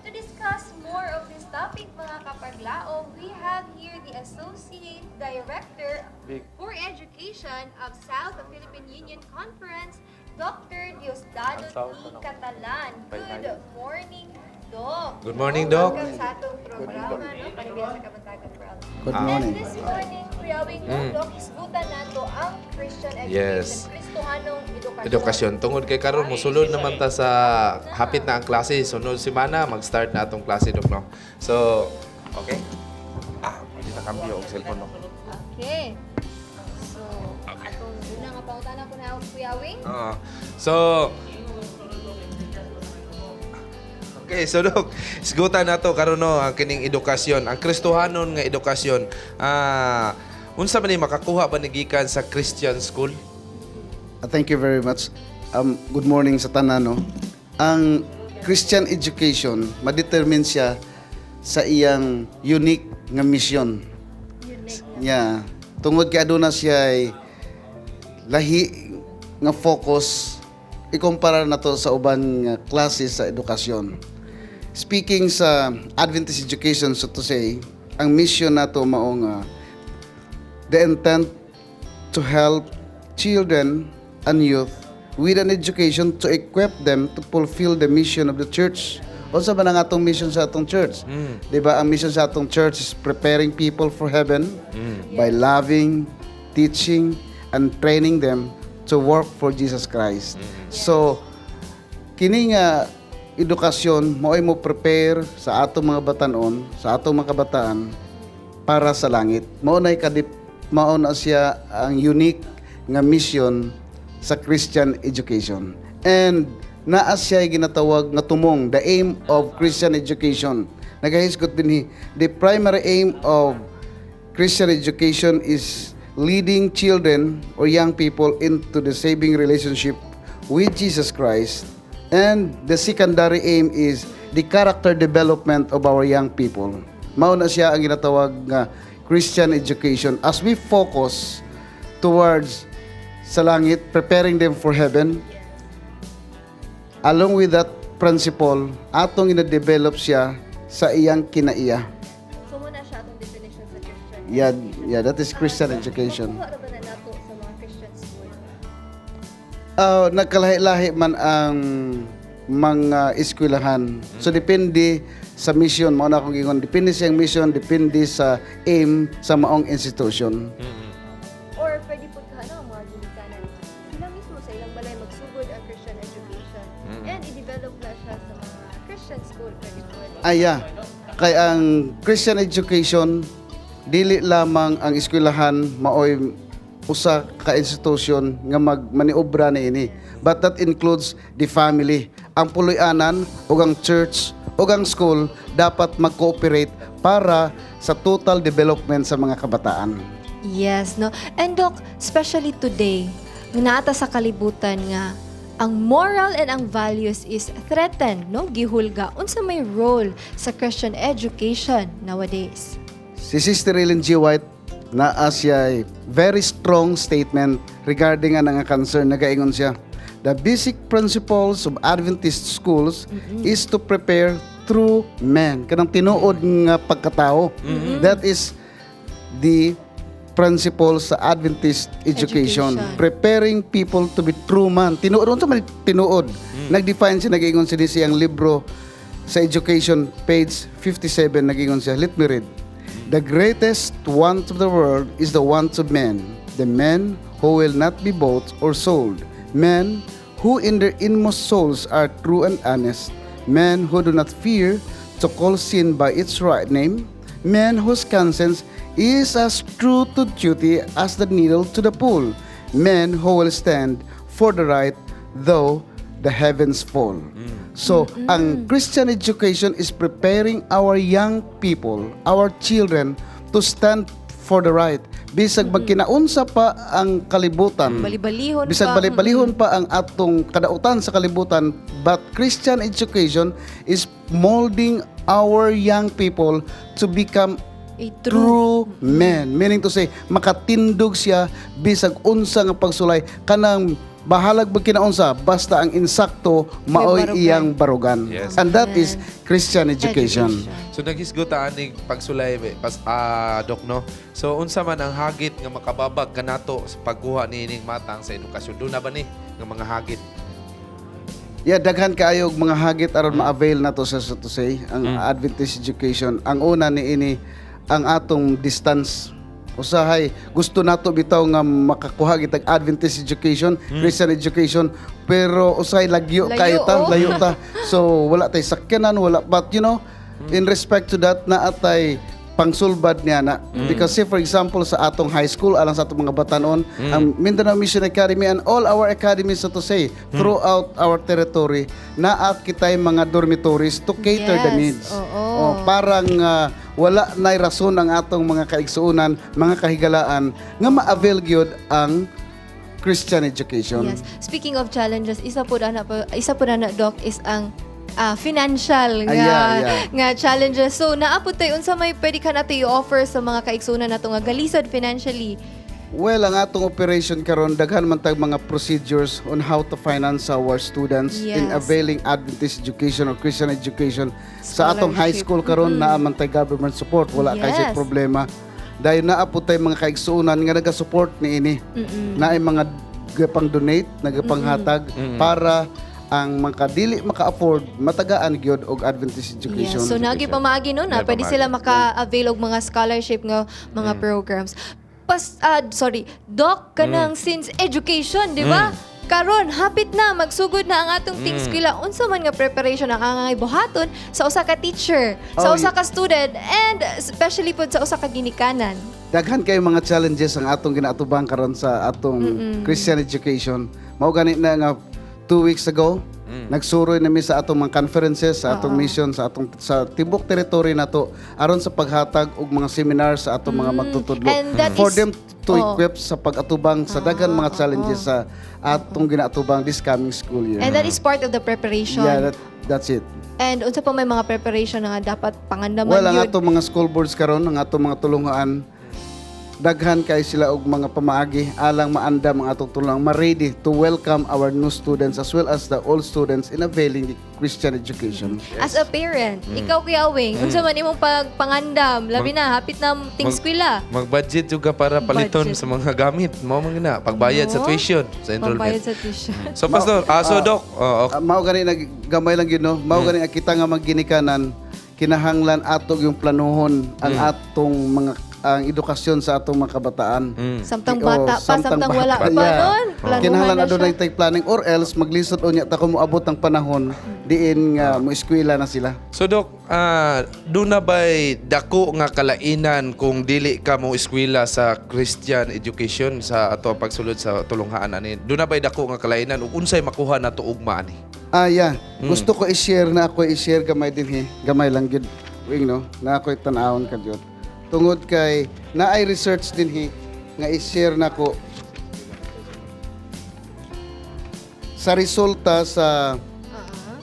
To discuss more of this topic, mga kapaglaom, we have here the Associate Director for Education of South Philippine Union Conference, Dr. Diosdado T. Catalan. Good morning, Doc. Good morning, Doc. Welcome sa atong programa, no? Panibiya sa Kabuntagon World. Good And morning. this morning, Kuya Wing, no, Doc, hisgutan nato ang Christian education, Kristohanong edukasyon. Edukasyon. Tungod kay karon mosulod naman ta sa hapit na ang klase. Sunod semana mag-start na atong klase, Dok, no. So, okay. Ah, pwede na kambyo og cellphone, no. Okay. So, atong una nga pangutana ko na ako, Kuya Wing. Oo. So, okay, so Dok, isgutan nato karon, no, ang kining edukasyon, ang Kristohanon nga edukasyon. Ah, unsa man ni makakuha ba ni gikan sa Christian school? Thank you very much. Good morning sa tanan, no. Ang Christian education, ma-determine siya sa iyang unique nga mission. Yeah. Tungod kay aduna siya ay lahi nga focus ikumpara nato sa uban nga klase sa edukasyon. Speaking sa Adventist education, so to say, ang mission nato mao nga the intent to help children and youth with an education to equip them to fulfill the mission of the church. Unsa ba ang atong mission sa atong church? Di ba ang mission sa atong church is preparing people for heaven by loving, teaching, and training them to work for Jesus Christ. So, kini nga edukasyon mao'y mo prepare sa atong mga batanon, sa atong mga kabataan para sa langit. Mao na siya ang unique nga mission sa Christian education. And naa siya ginatawag nga tumong, the aim of Christian education. Nagahisgot dinhi, the primary aim of Christian education is leading children or young people into the saving relationship with Jesus Christ. And the secondary aim is the character development of our young people. Mao na siya ang ginatawag nga Christian education as we focus towards sa langit, preparing them for heaven. Along with that principle, atong ina-develop siya sa iyang kinaiya. So mao na siya atong definition sa Christian. Yeah, that is Christian education. Makuha ra ba na nato sa mga Christian school? Nagkalahi-lahi man ang mga eskwelahan. So depende sa mission, mao na akong gingon, depende sa iyang mission, depende sa aim sa maong institution. Or pwede po ka ano, mga ginikanan. Sila mismo sa ilang balay magsugod ang Christian education. And i-develop na siya sa mga Christian school. Pwede po. Ah, yeah. Kay ang Christian education, dili lamang ang eskwelahan maoy usa ka institution nga magmaniobra niini. But that includes the family. Ang puloy-anan ug ang church ug ang school dapat mag-cooperate para sa total development sa mga kabataan. Yes, no? And Doc, especially today, nga naa ta sa kalibutan nga ang moral and ang values is threatened, no? Gihulga. Unsa may role sa Christian education nowadays? Si Sister Ellen G. White naa siya very strong statement regarding ang nga concern. Nagaingon siya, "The basic principles of Adventist schools is to prepare true men," kanang tinuod nga pagkatao. That is the principle sa Adventist education. Education. Preparing people to be true man. Tinuod, unsa man tinuod? Nag-define siya, nag-ingon siya siyang libro sa education, page 57, nag-ingon siya. Let me read. "The greatest want of the world is the want of men, the men who will not be bought or sold, men who in their inmost souls are true and honest, men who do not fear to call sin by its right name, men whose conscience is as true to duty as the needle to the pole, men who will stand for the right though the heavens fall." So, ang Christian education is preparing our young people, our children, to stand for the right. Bisag magkinaunsa pa ang kalibutan. Balibalihon Bisag pa. Balibalihon pa ang atong kadautan sa kalibutan, but Christian education is molding our young people to become A true true men. Meaning to say, makatindog siya bisag unsa nga pagsulay, kanang bahalag magkinaunsa, basta ang insakto maoy barugan. Iyang barugan. And that is Christian education. So naghisgot aning pagsulay pas Dok, no. So unsa man ang hagit nga makababag kanato sa pagkuha niining matang sa edukasyon? Duna ba ni nga mga hagit? Yeah, daghan kaayo og mga hagit aron ma-avail nato sa, so to say, ang Adventist education. Ang una niini, ang atong distance. Usahay gusto nato bitaw nga makakuha kitag Adventist education, Christian education, pero usahay lagyo Layo, kayo ta, oh. layo ta. So wala tay sakyanan, wala, but in respect to that, naa tay pangsulbad niya na. Because say for example sa atong high school alang sa atong mga batanon, ang Mindanao Mission Academy and all our academies, so to say, throughout our territory, naa kitay mga dormitories to cater the needs. Oh, parang wala nay rason ang atong mga kaigsuonan, mga kahigalaan nga ma-avail gyud ang Christian education. Yes. Speaking of challenges, isa po na, Doc, is ang financial nga Ah, yeah. nga challenges. So naa po tay, unsa may pwede ka nato i-offer sa mga kaigsuonan nato nga galisod financially? Well, ang atong operation karon, daghan man tag mga procedures on how to finance our students in availing Adventist education or Christian education. Sa atong high Scholarship. school karon, naa man tay government support, wala kay siya problema. Dahil naa po tay mga kaigsuonan nga naga-support niini. Naay mga nagapang-donate, nagapanghatag para ang mga dili maka-afford matagaan gyud og Adventist education. Yes. So nagi pamaagi no na Naay pwede pamaagi. sila maka-avail og mga scholarship nga mga programs. Pas sorry, Doc, kanang since education, di ba? Karon hapit na magsugod na ang atong ting-eskwela. Unsa man nga preparation ang angay buhaton sa usa ka teacher, sa Oh, usa ka student, and especially pod sa usa ka ginikanan? Daghan kay mga challenges ang atong ginaatubang karon sa atong Christian education. Mao gani na nga 2 weeks ago, nagsuroy nami sa atong mga conferences, sa atong mission, sa atong sa tibok territory nato aron sa paghatag og mga seminar sa atong mga magtutudlo And that for them to equip sa pag-atubang sa daghan mga challenges sa atong ginaatubang this coming school year. And that is part of the preparation. Yeah, that's it. And unsa pa may mga preparation na nga dapat pangandaman Well, ang yun? atong mga school boards karon, ang atong mga tulungan, daghan kay sila og mga pamaagi alang maandam ang atong tulungan, ma-ready to welcome our new students as well as the old students in availing the Christian education. As a parent, ikaw, Kuya Wing, unsa man imong pagpangandam, labi na hapit na ting-eskwela? Mag-budget juga para paliton Budget. sa mga gamit. Mao man gina pagbayad sa No? tuition, sa enrollment. Pambayad sa tuition. So Pastor, so Doc, oh, okay. Ah, mao gani nag gamay lang yun, no? Mao gani ang kita nga magginikanan, kinahanglan ato yung planuhon ang atong mga ang edukasyon sa atong mga kabataan. Samtang Oo, bata pa, samtang wala pa nun, planuhan Kinahanglan na adunay siya. tay planning or else maglisod unya ta kung moabot ang panahon diin nga mo eskwela na sila. So Doc, duna ba'y dako nga kalainan kung dili ka mo eskwela sa Christian education sa ato ang pagsulod sa tulunghaan ani? Duna ba'y dako nga kalainan ug unsay makuha nato ugma ani? Ah, yeah. Gusto ko i-share na ako i-share gamay din he. Gamay lang gyud. Wing no, na ako'y tan-awon ka gyud. Tungod kay naay research din he nga i-share nako sa resulta sa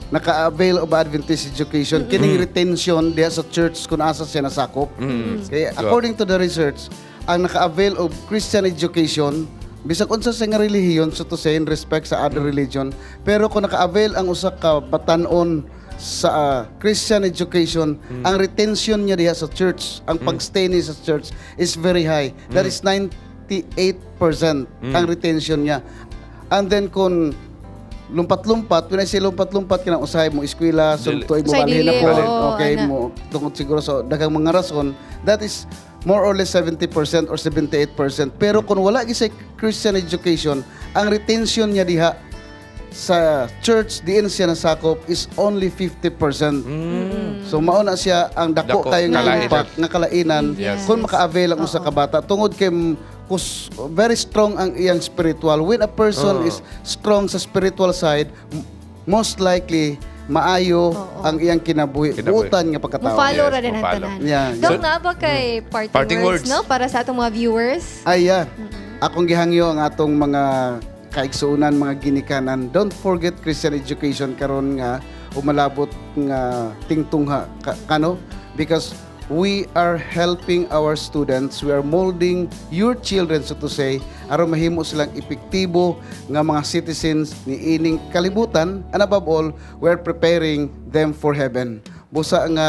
naka-avail of Adventist education, kining retention diha sa church kung asa siya nasakop. Kaya according to the research, ang naka-avail of Christian education, bisag unsa sa nga relihiyon, so to say, in respect sa other religion, pero kung naka-avail ang usa ka batan-on sa Christian education, ang retention niya diha sa church, ang pagstay niya sa church is very high. That is 98% ang retention niya. And then kung lumpat-lumpat, when I say lumpat-lumpat, kinang usahay mo eskwela, so Dili. tuig mo Usahay balhin na dili, po. oo, Okay, ana. mo tungod siguro sa daghang mga rason, that is more or less 70% or 78%. Pero kung wala gyud sa Christian education, ang retention niya diha sa church diin siya nasakop is only 50%. So mao na siya ang dako, Dako, kayo nga kalainan. impact nga kalainan kung maka-avail ang usa ka bata tungod kay kus very strong ang iyang spiritual. When a person is strong sa spiritual side, most likely maayo ang iyang kinabuhi, Kinabuhi. buotan nga pagkatao. Mo-follow Yes, ra din ang mo-follow. tanan. Yeah. Doc, naa ba kay parting, Parting words, words. no, para sa atong mga viewers? Ay, yeah. Akong gihangyo ang atong mga kaigsuonan, mga ginikanan. Don't forget Christian education karon nga umalabot nga tingtungha kano because we are helping our students, we are molding your children, so to say, aron mahimo silang epektibo nga mga citizens ni ining kalibutan, and above all, we are preparing them for heaven. Busa nga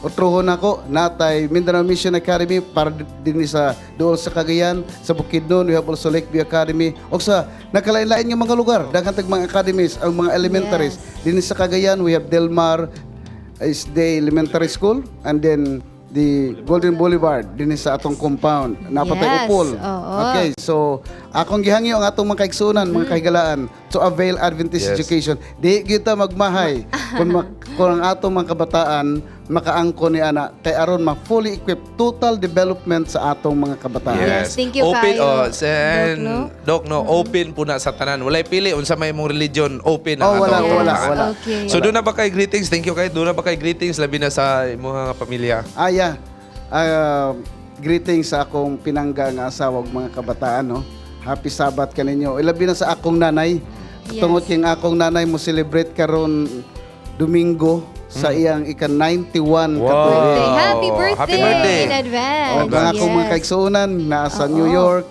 otruhon nako natay Mindanao Mission Academy para dinhi sa duol sa Cagayan, sa Bukidnon, we have also Lakeview Academy o sa nakalain-lain nga mga lugar, daghan tag mga academies, ang mga elementaries. Dinhi sa Cagayan we have Del Mar is the elementary school and then the Golden Boulevard dinhi sa atong compound. Napatay Upol. Okay, so akong gihangyo ang atong mga kaigsuonan, mga kahigalaan to avail Adventist education. Di kita magmahay kung ang atong mga kabataan makaangko ni ana kay aron ma fully equipped, total development sa atong mga kabataan. Yes, thank you Open kayo, oh, sen, Doc, no? Doc, no, open po na sa tanan. Walay pili unsa may imong religion, open ang Oh, wala, atong wala, tulungan. wala. Okay. So duna ba kay greetings? Thank you kay duna ba kay greetings labi na sa imong nga pamilya? Ah, yeah. Greetings sa akong pinangga nga asawa ug mga kabataan, no. Happy Sabbath kaninyo. Ilabi na sa akong nanay. Tungod kay ang akong nanay mo celebrate karon Domingo sa iyang ika-91 katuig. Birthday. Happy birthday, Happy birthday. in advance. O, mga akong mga kaigsuonan naa sa New York,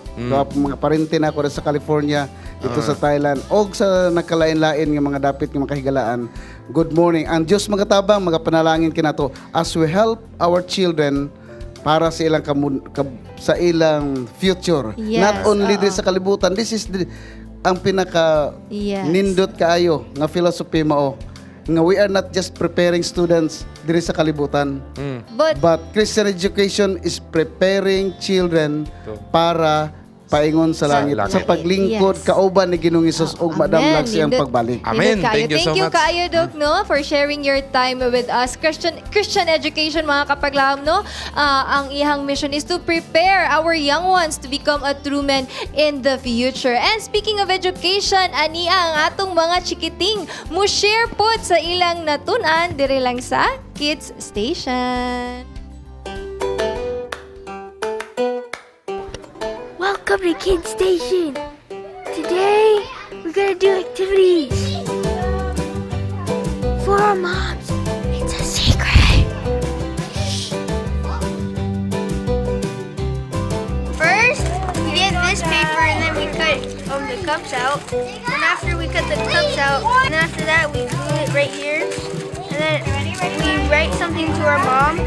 mga parente na ako rin sa California, dito sa Thailand, og sa nakalain-lain nga mga dapit nga mga kahigalaan. Good morning. Ang Dios magatabang, magapanalangin kinato as we help our children para sa ilang sa ilang future. Not only din sa kalibutan. This is the Ang pinaka nindot kaayo nga philosophy mao nga we are not just preparing students diri sa kalibutan. But Christian education is preparing children para paingon sa langit, langit. sa paglingkod kauban ni Ginoong Hesus ug madamlag siyang Nindot. pagbalik. Amen. Nindot kaayo. Thank you so Thank you much. kaayo, Doc, no, for sharing your time with us. Christian education, mga kapaglaom, no? Ah, ang ihang mission is to prepare our young ones to become a true men in the future. And speaking of education, ani ang atong mga chikiting mo share pod sa ilang natun-an diri lang sa Kids Station. Welcome to Kid Station. Today, we're gonna do activities. For our moms, it's a secret. Shh. First, we get this paper and then we cut the cups out. And after we cut the cups out, and after that we glue it right here. And then we write something to our mom.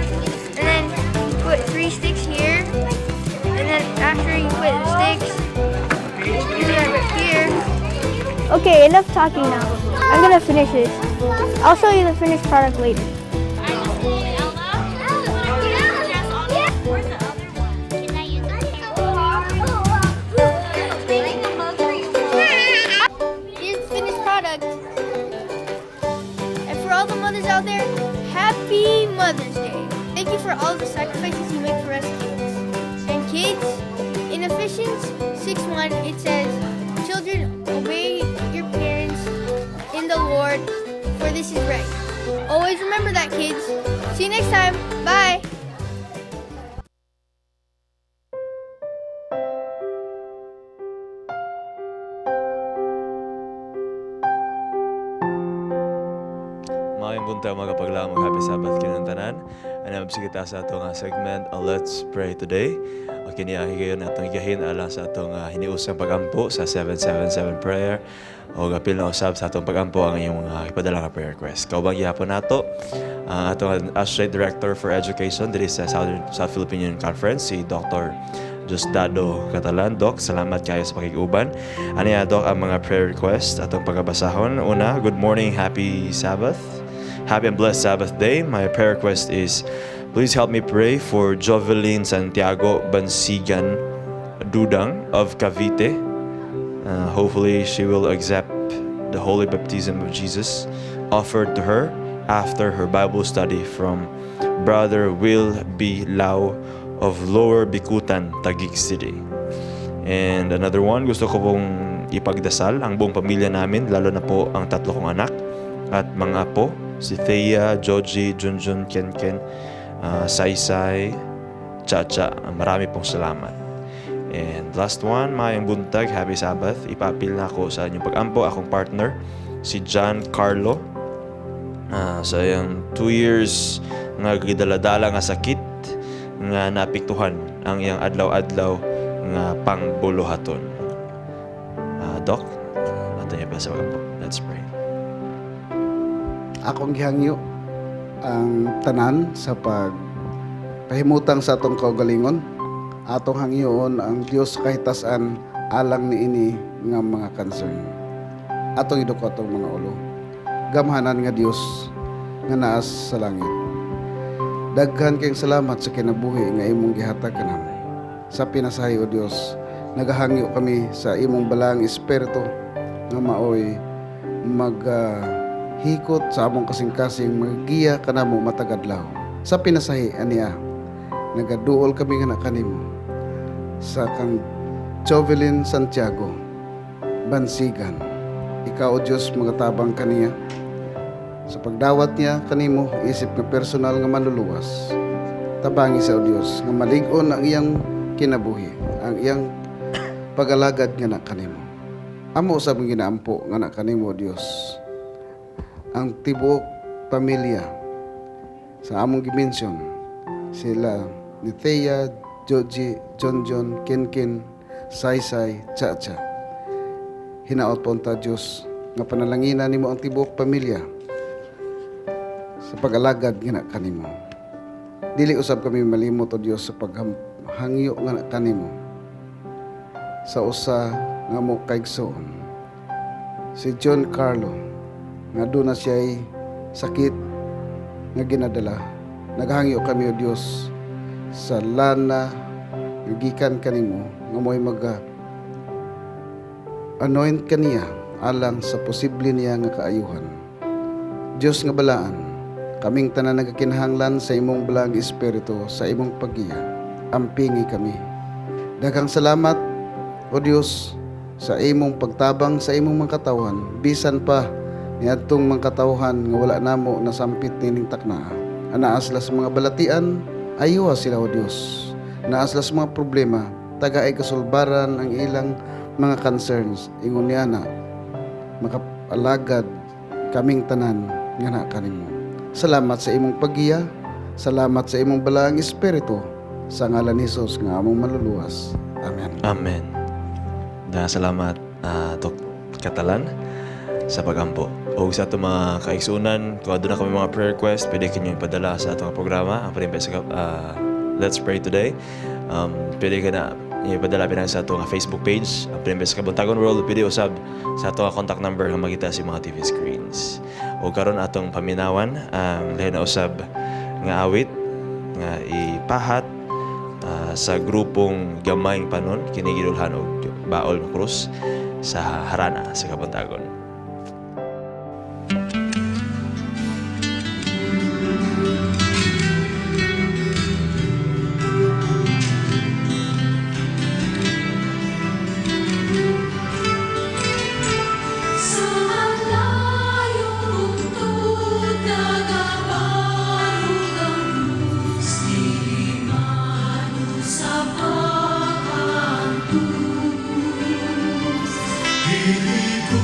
And then we put three sticks here. And then after you put the sticks, you do that right here. Okay, enough talking now. I'm gonna finish this. I'll show you the finished product later. Here's the finished product. And for all the mothers out there, happy Mother's Day. Thank you for all the sacrifices you make for us kids. And kids, in Ephesians 6:1, it says, Children, obey your parents in the Lord, for this is right. Always remember that, kids. See you next time. Bye. Maayong buntag, mga kapaglaom, happy Sabbath kining tanan. Ano kita sa atong segment Let's Pray Today. O kini higayon atong igahin alang sa atong hiniusang pagampo sa 777 prayer. O apil na usab sa atong pagampo ang inyong ipadala nga prayer request. Kaubang gihapon nato ang atong Associate Director for Education diri sa South Philippine Union Conference, si Dr. Diosdado Catalan. Doc, salamat kayo sa pakig-uban. Ano ya, Doc, ang mga prayer request atong pagabasahon. Una, good morning, happy Sabbath. Happy and blessed Sabbath day. My prayer request is, please help me pray for Jovelyn Santiago Bansigan Dudang of Cavite. Hopefully she will accept the holy baptism of Jesus offered to her after her Bible study from Brother Will B. Lau of Lower Bicutan, Taguig City. And another one, gusto ko pong ipagdasal ang buong pamilya namin, lalo na po ang tatlo kong anak at mga apo, si Thea, Joji, Junjun, Kenken, Saysay, Chacha. Marami pong salamat. And last one, maayong buntag, happy Sabbath. Ipapil na ako sa inyong pag-ampo, akong partner, si John Carlo. Sa iyang 2 years nga gidala-dala nga sakit nga naapektuhan ang iyang adlaw-adlaw nga pangbuluhaton. Doc, ato niyo pa sa pag-ampo. Let's pray. Akong gihangyo ang tanan sa pag pahimutang sa atong kaugalingon. Atong hangyoon ang Dios sa kahitasan alang niini nga mga concern. Atong iduko atong mga ulo. Gamhanan nga Dios nga naas sa langit. Daghan kayong salamat sa kinabuhi nga imong gihatag kanamo. Sa pinasahi, O Dios, nagahangyo kami sa imong balaang espiritu nga maoy mag hikot sa among kasing-kasing, maggiya kanamo matag adlaw. Sa pinasahi ania, nagaduol kami nga kanimo sa kang Jovelyn Santiago Bansigan. Ikaw, O Diyos, magatabang kaniya sa pagdawat niya kanimo isip nga personal nga manluluwas. Tabangi sa, O Diyos, nga malig-on ang iyang kinabuhi, ang iyang pag-alagad nga na kanimo. Amo usab ang ginaampo nga na kanimo, O Diyos, ang tibuok pamilya sa among gi-mention, sila ni Thea, Joji, John John, Ken Ken, Saysay, Cha Cha. Hinaot po ta, Diyos, nga panalanginan nimo ang tibuok pamilya sa pag-alagad nga na kanimo. Dili usab kami malimot, O Dios, sa paghangyo nga na kanimo sa usa nga mo kaigsoon. Si John Carlo nga doon na siya'y sakit nga ginadala. Naghangyo kami, O Dios, sa lana nga gikan kanimo nga mo'y maga anoint kaniya alang sa posible niya nga kaayuhan. Dios nga balaan, kaming tanan nagakinahanglan sa imong balaang espiritu sa imong paggiya. Ampingi kami. Daghang salamat, O Dios, sa imong pagtabang sa imong mga katawhan, bisan pa niadtong mga katawhan nga wala namo nasampit nining takna. Anaa sila sa mga balatian, ayuha sila, O Dios. Naa sila sa mga problema, tagaay kasulbaran ang ilang mga concerns. Ingon niya na, makapalagad kaming tanan nga naa kanimo. Salamat sa imong paggiya, salamat sa imong balaang espiritu, sa ngalan ni Jesus nga among maluluwas. Amen. Amen. Da salamat, Dok Catalan, sa pagampo. O sa atong mga kaigsunan, kung aduna kami mga prayer request, pwede kinyo ipadala sa atong programa, ang Parimpe sa Let's Pray Today. Pwede ka na ipadala pinang sa atong Facebook page, ang Parimpe sa Kabuntagon World, pwede usab sa atong contact number nga makita sa mga TV screens. O karon atong paminawan ang lahi na usab nga awit nga ipahat sa grupong Gamayng Panon kini gidulhan og Baol nga Krus sa Harana sa Kabuntagon. Sa malayong bundok nagabarog ang krus, di sa pagkantos. Dili ko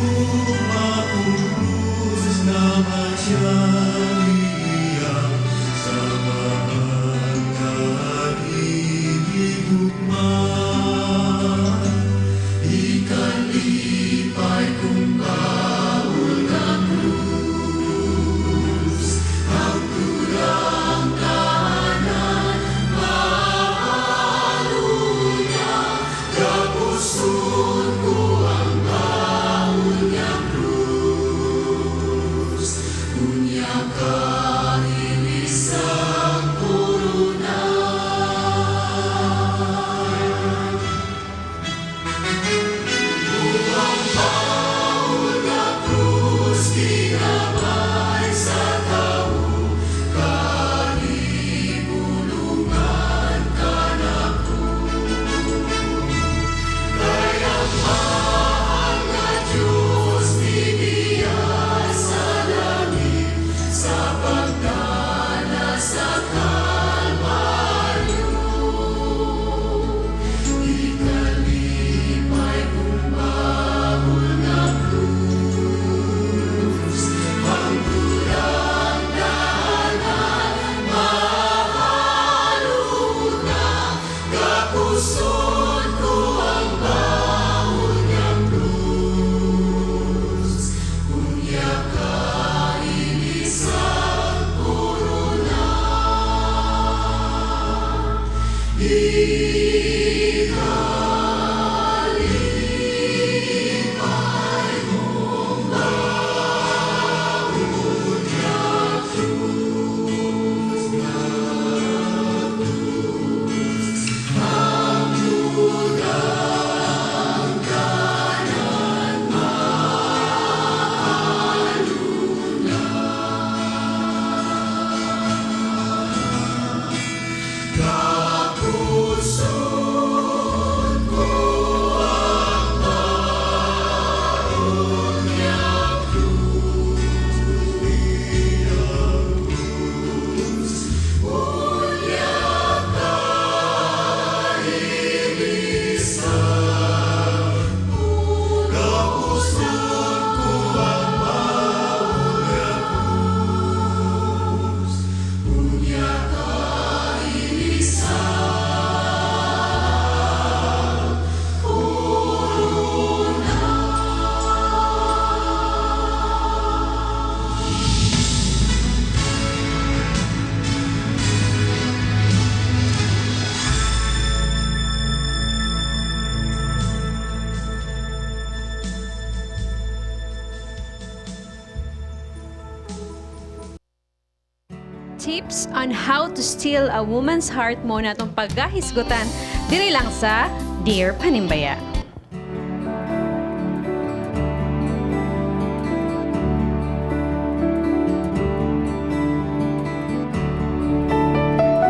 Tips on how to steal a woman's heart mo na itong pagkahisgutan diri lang sa Dear Panimbaya.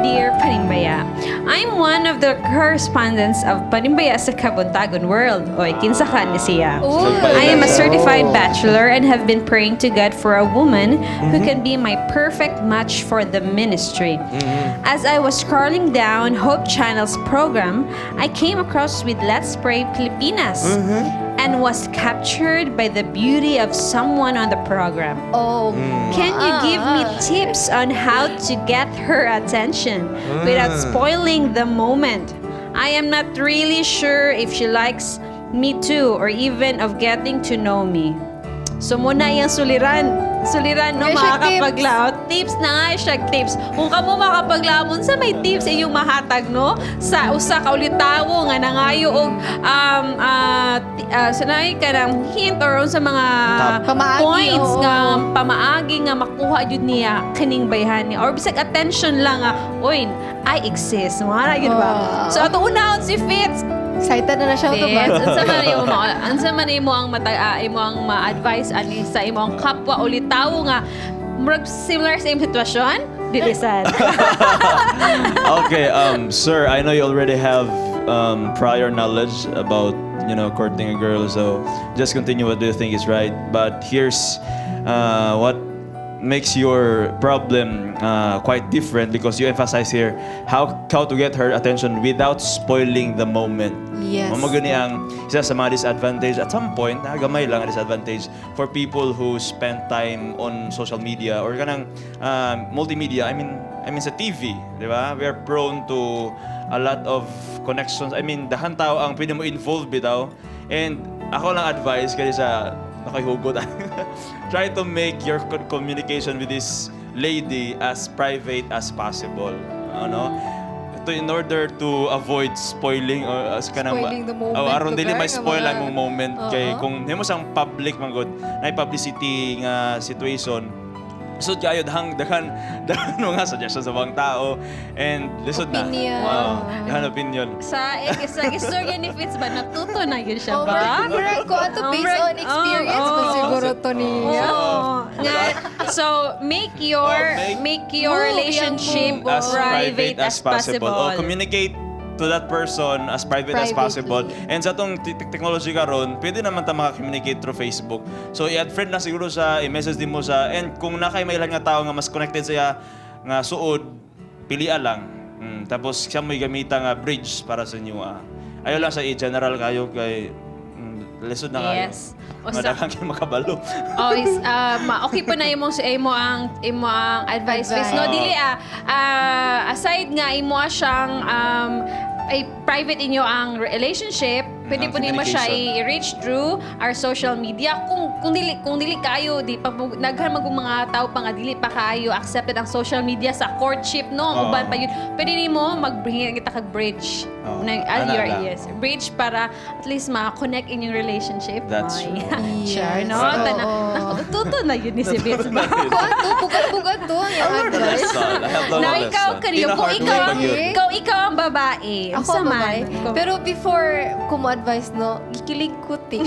Dear Panimbaya, I'm one of the correspondents of Panimbaya sa Kabuntagon World. Oy, kinsa ka ni siya. I am a certified bachelor and have been praying to God for a woman who can be my perfect match for the ministry. As I was scrolling down Hope Channel's program, I came across with Let's Pray Pilipinas and was captured by the beauty of someone on the program. Oh. Can you give me tips on how to get her attention without spoiling the moment? I am not really sure if she likes me too or even of getting to know me. So muna yung suliran. Suliran no May mga siya tips. kapaglao. Tips na nga siya tips. Kung kamo makapaglamon sa may tips inyong mahatag no sa usa ka ulitawo nga nangayo og sanay kanang hint or unsa mga Pamaagi, points oo. nga pamaagi nga makuha jud niya kining bayhan niya or bisag attention lang nga oy I exist mga na gyud ba. Oh. So ato unahon si Fitz. Excited na na siya to ba? Fitz, unsa man imo unsa man imo ang mata, imo ang ma-advise ani sa imo ang kapwa ulitawo nga murag similar sa imong sitwasyon? Dili sad. Okay, sir, I know you already have prior knowledge about courting a girl, so just continue what do you think is right. But here's what makes your problem quite different because you emphasize here how to get her attention without spoiling the moment. Yes. Mao gani ang isa sa mga disadvantage at some point, gamay lang ang disadvantage for people who spend time on social media or kanang multimedia. I mean sa TV, di ba? We are prone to a lot of connections. I mean, dahan tao ang pwede mo involve bitaw. And ako lang advice kaya sa nakahugot. Try to make your communication with this lady as private as possible. Ano? Ito in order to avoid spoiling or as kanang Spoiling the moment, Oh, aron dili lugar may nga spoil mga- ang imong moment kay Oo. kung himo sang public man gud na publicity nga situation, so kayo dahang daghan daghan mga suggestions sa mga tao and lisod na. Opinion. Wow, daghan opinion. Sa istorya ni Fitz ba natuto na yun siya Oh, ba? murag ko ato based Murag- on experience oh, man oh. siguro to niya. Oo. Nga, so make your Oh, make your Move, relationship yung move. As private as possible. Oh, communicate to that person as private as possible. Privately. And sa atong technology karon, pwede naman ta maka-communicate through Facebook. So i-add friend lang siguro sa, i-message din mo sa, and kung nakay may ilan nga tao nga mas connected sa iya nga suod, pilian lang. Tapos siya mo'y gamita nga bridge para sa inyo. Ah. Ayaw lang sa i-general kayo kay lisod na kayo. Yes. O sa- Madagang kayo makabalo. Oh, is okay po na imong imo ang advice, Advice. Fitz. No, dili aside nga imo siyang ay private inyo ang relationship, pwede Ang po nimo siya communication. i-reach through our social media. Kung dili kayo di pa naghan mag mga tao pa nga dili pa kayo accepted ang social media sa courtship no, ang Oo. uban pa yun. Pwede nimo mag-bring kita kag bridge. Oo. Na, Ana your lang. yes, bridge para at least ma-connect inyong relationship. That's Ay. true. Sure, no? Yes. Tana, Oo. natuto na yun ni si Vince. Ko ato pugad-pugad to ang iyang advice. Lesson. I have learned Na a ikaw, lesson. kanyo, In a kung hard ikaw, way pag yun. ikaw ang babae. Ako Unsa ang man? babae. Ikaw. Pero before ko mo advice no, gikilig ko ti.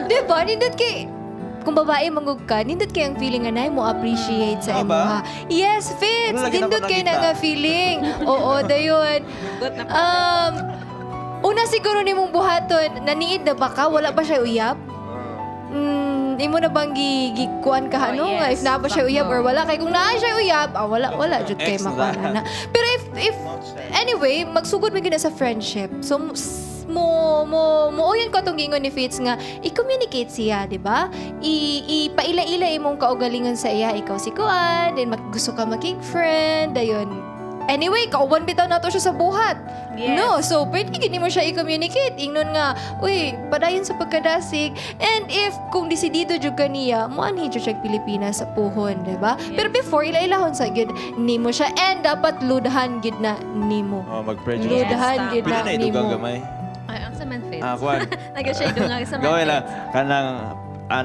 Di ba? Nindot kay kung babae mangug ka, nindot kay ang feeling nga nay mo appreciate sa Ah, imo ba? ha. Yes, Fitz. Wala, lagi na Nindot ako kay na nakita. nga feeling. Oo, dayon. Good na Una siguro nimong buhaton, naniid na ba ka? Wala ba siya uyab? Imo na bang gikuan ka Oh, ano nga yes. if naa ba siya uyab or wala kay kung naa siya uyab, wala wala jud kay Ex na makuha na. Pero if anyway, magsugod man gyud na sa friendship. So mo mo mo uyon ko atong giingon ni Fitz nga i-communicate siya, di ba? I ipaila-ila imong kaugalingon sa iya, ikaw si kuan, then mag, gusto ka maging friend, dayon. Anyway, kauban bitaw nato siya sa buhat. Yes. No, so pwede gid nimo siya i-communicate. Ingnon nga, uy, padayon sa pagkadasig. And if kung desidido jud ka niya, moanhi jud siya Pilipinas sa puhon, di ba? Pero before ila-ilahon sa gid nimo siya and dapat ludahan gid na nimo. Oh, mag-pray jud. Ludahan Yes, gid Pwede na na idugang nimo. gamay. Ay, ang sa man, Fitz. Ah, kuwan. Naga siya idungang sa man, Gawin lang. Fitz. Kanang,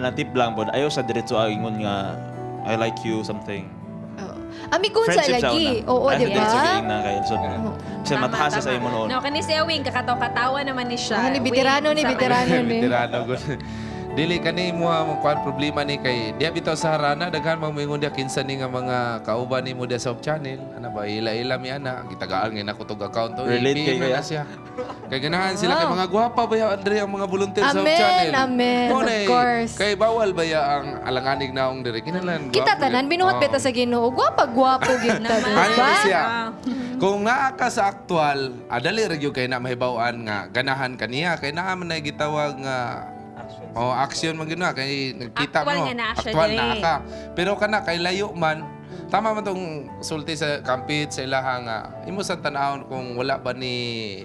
na tip lang po. Ayaw sa diretso ang ingon nga, I like you, something. Amigon sa Friendship sa lagi. una. Oo, Ay, di hindi, ba? sige, na kay Lisod. Kasi mataas sa imo noon. No, kani si Awing kakataw-katawa naman ni siya. Ah, ni veterano Wing, ni sa- veterano ni. Veterano gud. Dili kani mo mo kuan problema ni kay diya bitaw sa harana daghan mang moingon diya kinsa ni nga mga kauban nimo diya sa Hope Channel ana ba ila-ila mi ana gitagaan ngay nako tog account to Relate i-PM kay na kuya? na siya. Kay ganahan sila kay mga gwapa ba ya Andre ang mga volunteer sa Hope Amen, Channel. amen, Mo of na eh, course. Kay bawal ba ya ang alanganig naong diri kinahanglan Kita gwapo tanan gyud. binuhat Oo. beta sa Ginoo. Gwapa gwapo gyud ta, di Ano ba? ni siya? Kung naa ka sa aktual, adali ra gyud kay na mahibaw-an nga ganahan kaniya kay naa man nay gitawag nga oh, action man gyud na kay nagkita Actual mo. nga naa siya Actual diri. naa ka. Pero kana kay layo man, tama man tong sulti sa kampit sa ilaha nga imo sa tan-awon kung wala ba ni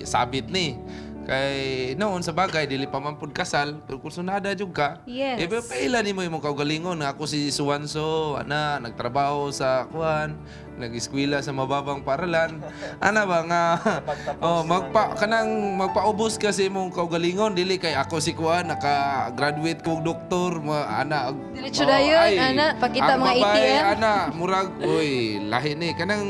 sabit ni. Kay noon sa bagay dili pa man pud kasal, pero kung sunada jud ka, Yes. eh pero paila nimo imong kaugalingon nga ako si Suwanso, ana nagtrabaho sa kuan, nag-eskwela sa mababang paralan. Ana ba nga oh magpa kanang magpaubos ka sa imong kaugalingon dili kay ako si kuan naka-graduate kog doktor, ma, ana Diretso na yun, ay, ana, pakita ang mga babae, ATM. Ana, murag oy lahi ni kanang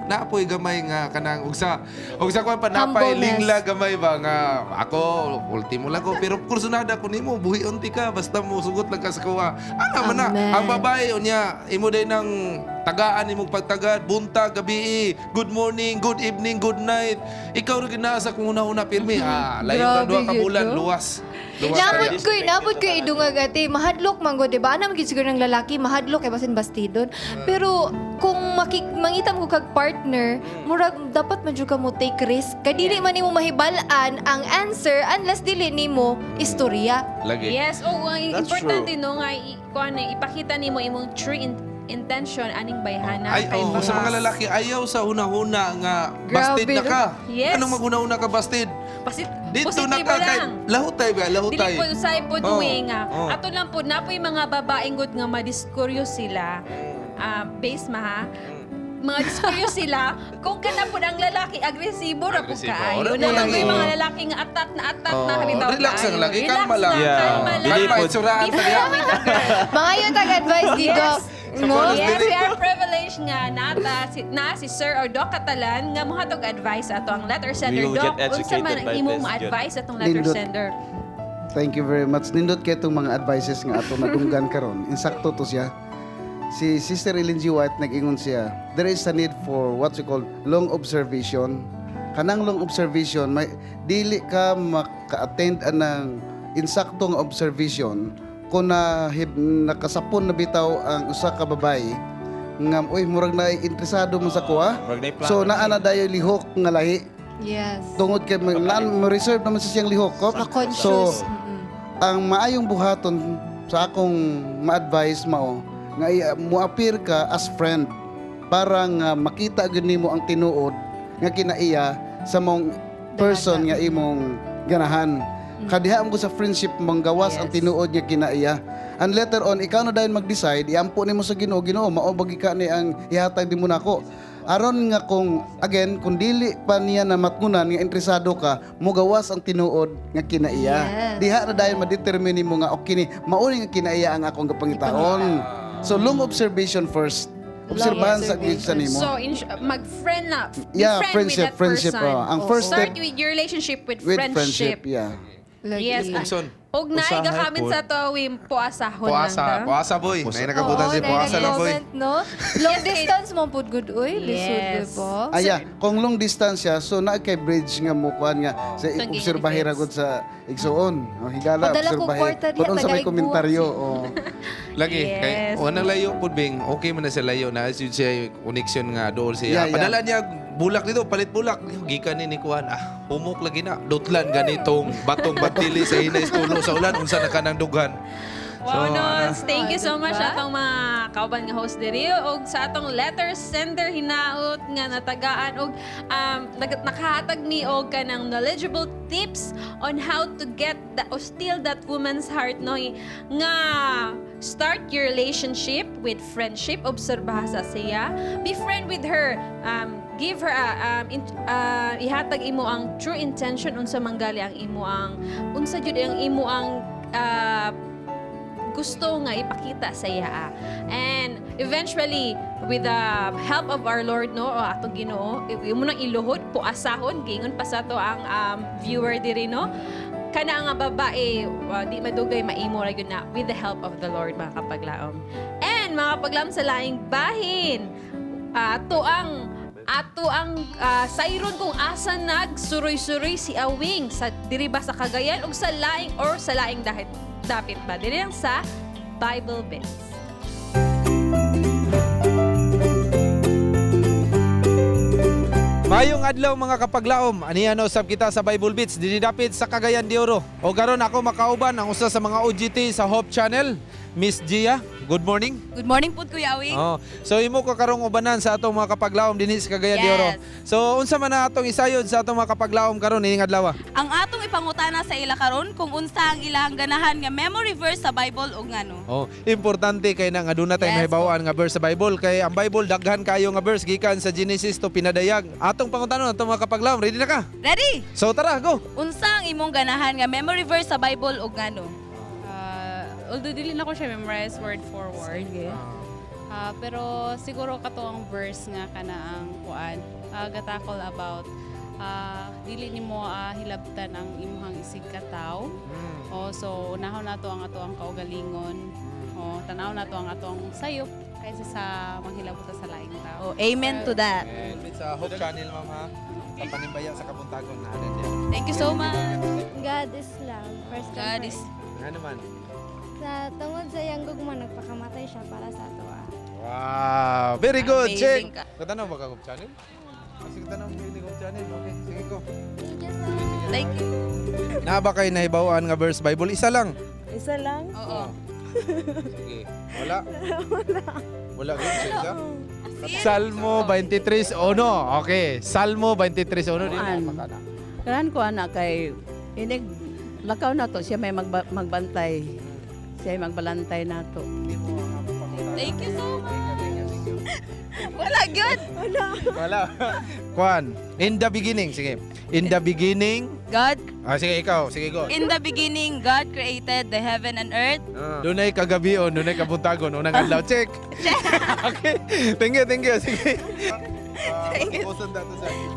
naapoy gamay nga kanang ugsa ugsa kuan pa napay Humbleness. lingla gamay ba nga ako ultimo lang ko pero kursunada ko nimo buhi unti ka basta mo sugot lang ka sa kuha ana man na Amen. ang babae unya imo day nang tagaan imong pagtagad buntag gabi good morning, good evening, good night, ikaw ra gyud naa sa kung una-una pirmi ah layo na Grabe duha ka gyud, bulan no? luwas luwas Nabot kayo. ko, nabot ko idungag ate. Mahadlok man gud, di ba? Ana man gid siguro ng lalaki, mahadlok kay basin bastidon. Pero kung mangita mo kag partner, murag dapat man jud ka mo take risk. Kay dili man nimo mahibal-an ang answer unless dili nimo istorya. Lagi. Yes, oh, ang That's importante no nga kuan na ipakita nimo imong true intention aning bayhana. Ay, Kay oh, sa baka- mga lalaki, ayaw sa huna-huna nga Grabe, bastid na no? ka. Yes. Anong maghuna-huna ka bastid? Dito na Positibo ka kay lang. lahutay ba? Lahutay. Dili po usay po Oh, duwi nga. oh. Ato lang po na po yung mga babaeng good nga madiskuryo sila. Ah, base ma ha. Mga diskuryo sila kung kana po ang lalaki agresibo ra po Agresibo. kaayo. Ora Na mo lang lang yung eh. mga lalaki nga attack na attack na Oh, bitaw relax lang kaayo. lagi, Relax kalma lang. Yeah. kalma lang. Dili Kalma, po- itsuraan Be ta friend with the girl. Mga yun tag advice di Doc. No? Yes, we are privileged nga nata si, na si Sir or Doc Catalan nga mohatog advice ato ang letter sender. We will Doc, get unsa educated man ang by imong this, gyud. advice atong letter Nindot. sender? Thank you very much. Nindot kay itong mga advices nga ato nadunggan karon. Insakto to siya. Si Sister Ellen G. White nag-ingon siya, there is a need for what we call long observation. Kanang long observation, may dili ka maka-attend anang insaktong observation kung na, nakasapon na bitaw ang usa ka babae nga uy murag na interesado mo sa kuha. Murag naay plano. So naa na dayo lihok nga lahi tungod kay mo reserve naman sa siyang lihok. Kop. Ma-conscious. So, ang maayong buhaton sa akong ma-advise mao nga mo-appear ka as friend para nga makita gyud nimo ang tinuod nga kinaiya sa mong person nga imong ganahan. Kadiha mo sa friendship manggawas ang tinuod nga kinaiya. And later on ikaw na dayon mag-decide, iampo nimo sa Ginoo, Ginoo mao bagi ka ni ang ihatag nimo nako. Aron nga kung again kung dili pa niya na matngunan nga interesado ka, mugawas ang tinuod nga kinaiya. Diha na dayon ma-determine nimo nga okay ni mao ni nga kinaiya ang akong gapangitaon. So long observation first. Obserbahan sa gyud sa nimo. So, mag-friend na. Be Yeah, friend friendship, with that friendship, person. oh. Ang first Start step- with your relationship with, with friendship, yeah. Yes. Ugson. Og naay Usahay gakamit po. sa to poasahon Puasa, lang ta. puasa boy. May nakabutan si puasa lang boy. Comment, no? Long distance mo pud good oy, lisod Yes. di ba? Ah, yeah. Kung long distance siya, so naa kay bridge nga mo kuan nga sa Itong obserbahe ra gud sa igsuon. O higala Padala ko obserbahe. kwarta diha, Kung unsa may tagaig buwak. komentaryo o Lagi, kay wanang layo pud bing, okay man na sa layo na yun siya connection nga dool siya. Yeah. Padala niya bulak dito, palit bulak. Gikan ni ni kuan ah, humok lagi na. Dutlan ganitong batong batili sa hinay tulo sa ulan unsa na kanang dughan. Wow, So, Nons. Thank you so Oh, much diba? atong mga kauban nga host diri og sa atong letter sender hinaot nga natagaan og nakahatag ni og kanang knowledgeable tips on how to get the, or steal that woman's heart no nga start your relationship with friendship, obserbaha sa siya, be friend with her, give her a, ihatag imo ang true intention unsa manggali ang imo ang unsa jud ang imo ang gusto nga ipakita sa iya. And eventually, with the help of our Lord, no, o atong Ginoo, imo nang iluhod, puasahon, giingon pa sa to ang viewer diri, no? Kana nga babae, di madugay maimo ra gyud na with the help of the Lord, mga kapaglaom. And mga kapaglaom, sa laing bahin, ato ang sayron kung asa nagsuroy-suroy si Awing, sa diri ba sa Cagayan ug sa laing or sa laing dahit dapit ba diri lang sa Bible Bits. Mayong adlaw, mga kapaglaom, aniya na usab kita sa Bible Beats dinhi dapit sa Cagayan de Oro. O karon ako makauban ang usa sa mga OGT sa Hope Channel, Miss Gia. Good morning. Good morning po, Kuya Awing. Oh, so imo ka karong ubanan sa atong mga kapaglaom dinhi sa Cagayan de Oro. Yes. So unsa man na atong isayod sa atong mga kapaglaom karon ining adlaw? Ang atong ipangutana sa ila karon kung unsa ang ilang ganahan nga memory verse sa Bible ug ngano. Oh, importante kay na nga duna tay mahibaw-an nga verse sa Bible kay ang Bible daghan kayo nga verse gikan sa Genesis to Pinadayag. Atong pangutanon atong mga kapaglaom, ready na ka? Ready? So tara, go. Unsa ang imong ganahan nga memory verse sa Bible ug ngano? Although dili na ko siya memorize word for word. Pero siguro kato ang verse nga kana ang kuan, gatakol about dili nimo hilabtan ang imuhang isig kataw. Oh, so unahon nato ang ato ang kaugalingon. Oh, tanaw nato ang atong sayop kaysa sa manghilabot ta sa laing tao. Oh, amen to that. And sa Hope Channel, ma'am, ha. Sa Panimbaya sa Kabuntagon na. Thank you so much. God is love. First God is Ano man? Sa tungod sa iyang gugma, nagpakamatay siya para sa ato. Wow, very good. Amazing Check. ka. Katanaw ba ka Hope Channel? Sige, tanaw ba Hope Channel? Okay, sige ko. Thank you. Naa ba kay nahibaw-an nga verse Bible? Isa lang. Isa lang? Oo. Sige. Wala. Wala. Wala gud siya isa. Salmo 23:1. Okay, Salmo 23:1 di na makana. Karan ko anak kay inig lakaw na to siya may magbantay. Siya may magbalantay nato. Thank you so much. Wala good. Wala. Wala. Kwan, in the beginning, sige. In the beginning, God. Ah, sige ikaw, sige go. In the beginning, God created the heaven and earth. Dunay kagabi o dunay kabuntagon, unang adlaw. Check. Okay. Thank you, thank you. Sige. Thank you.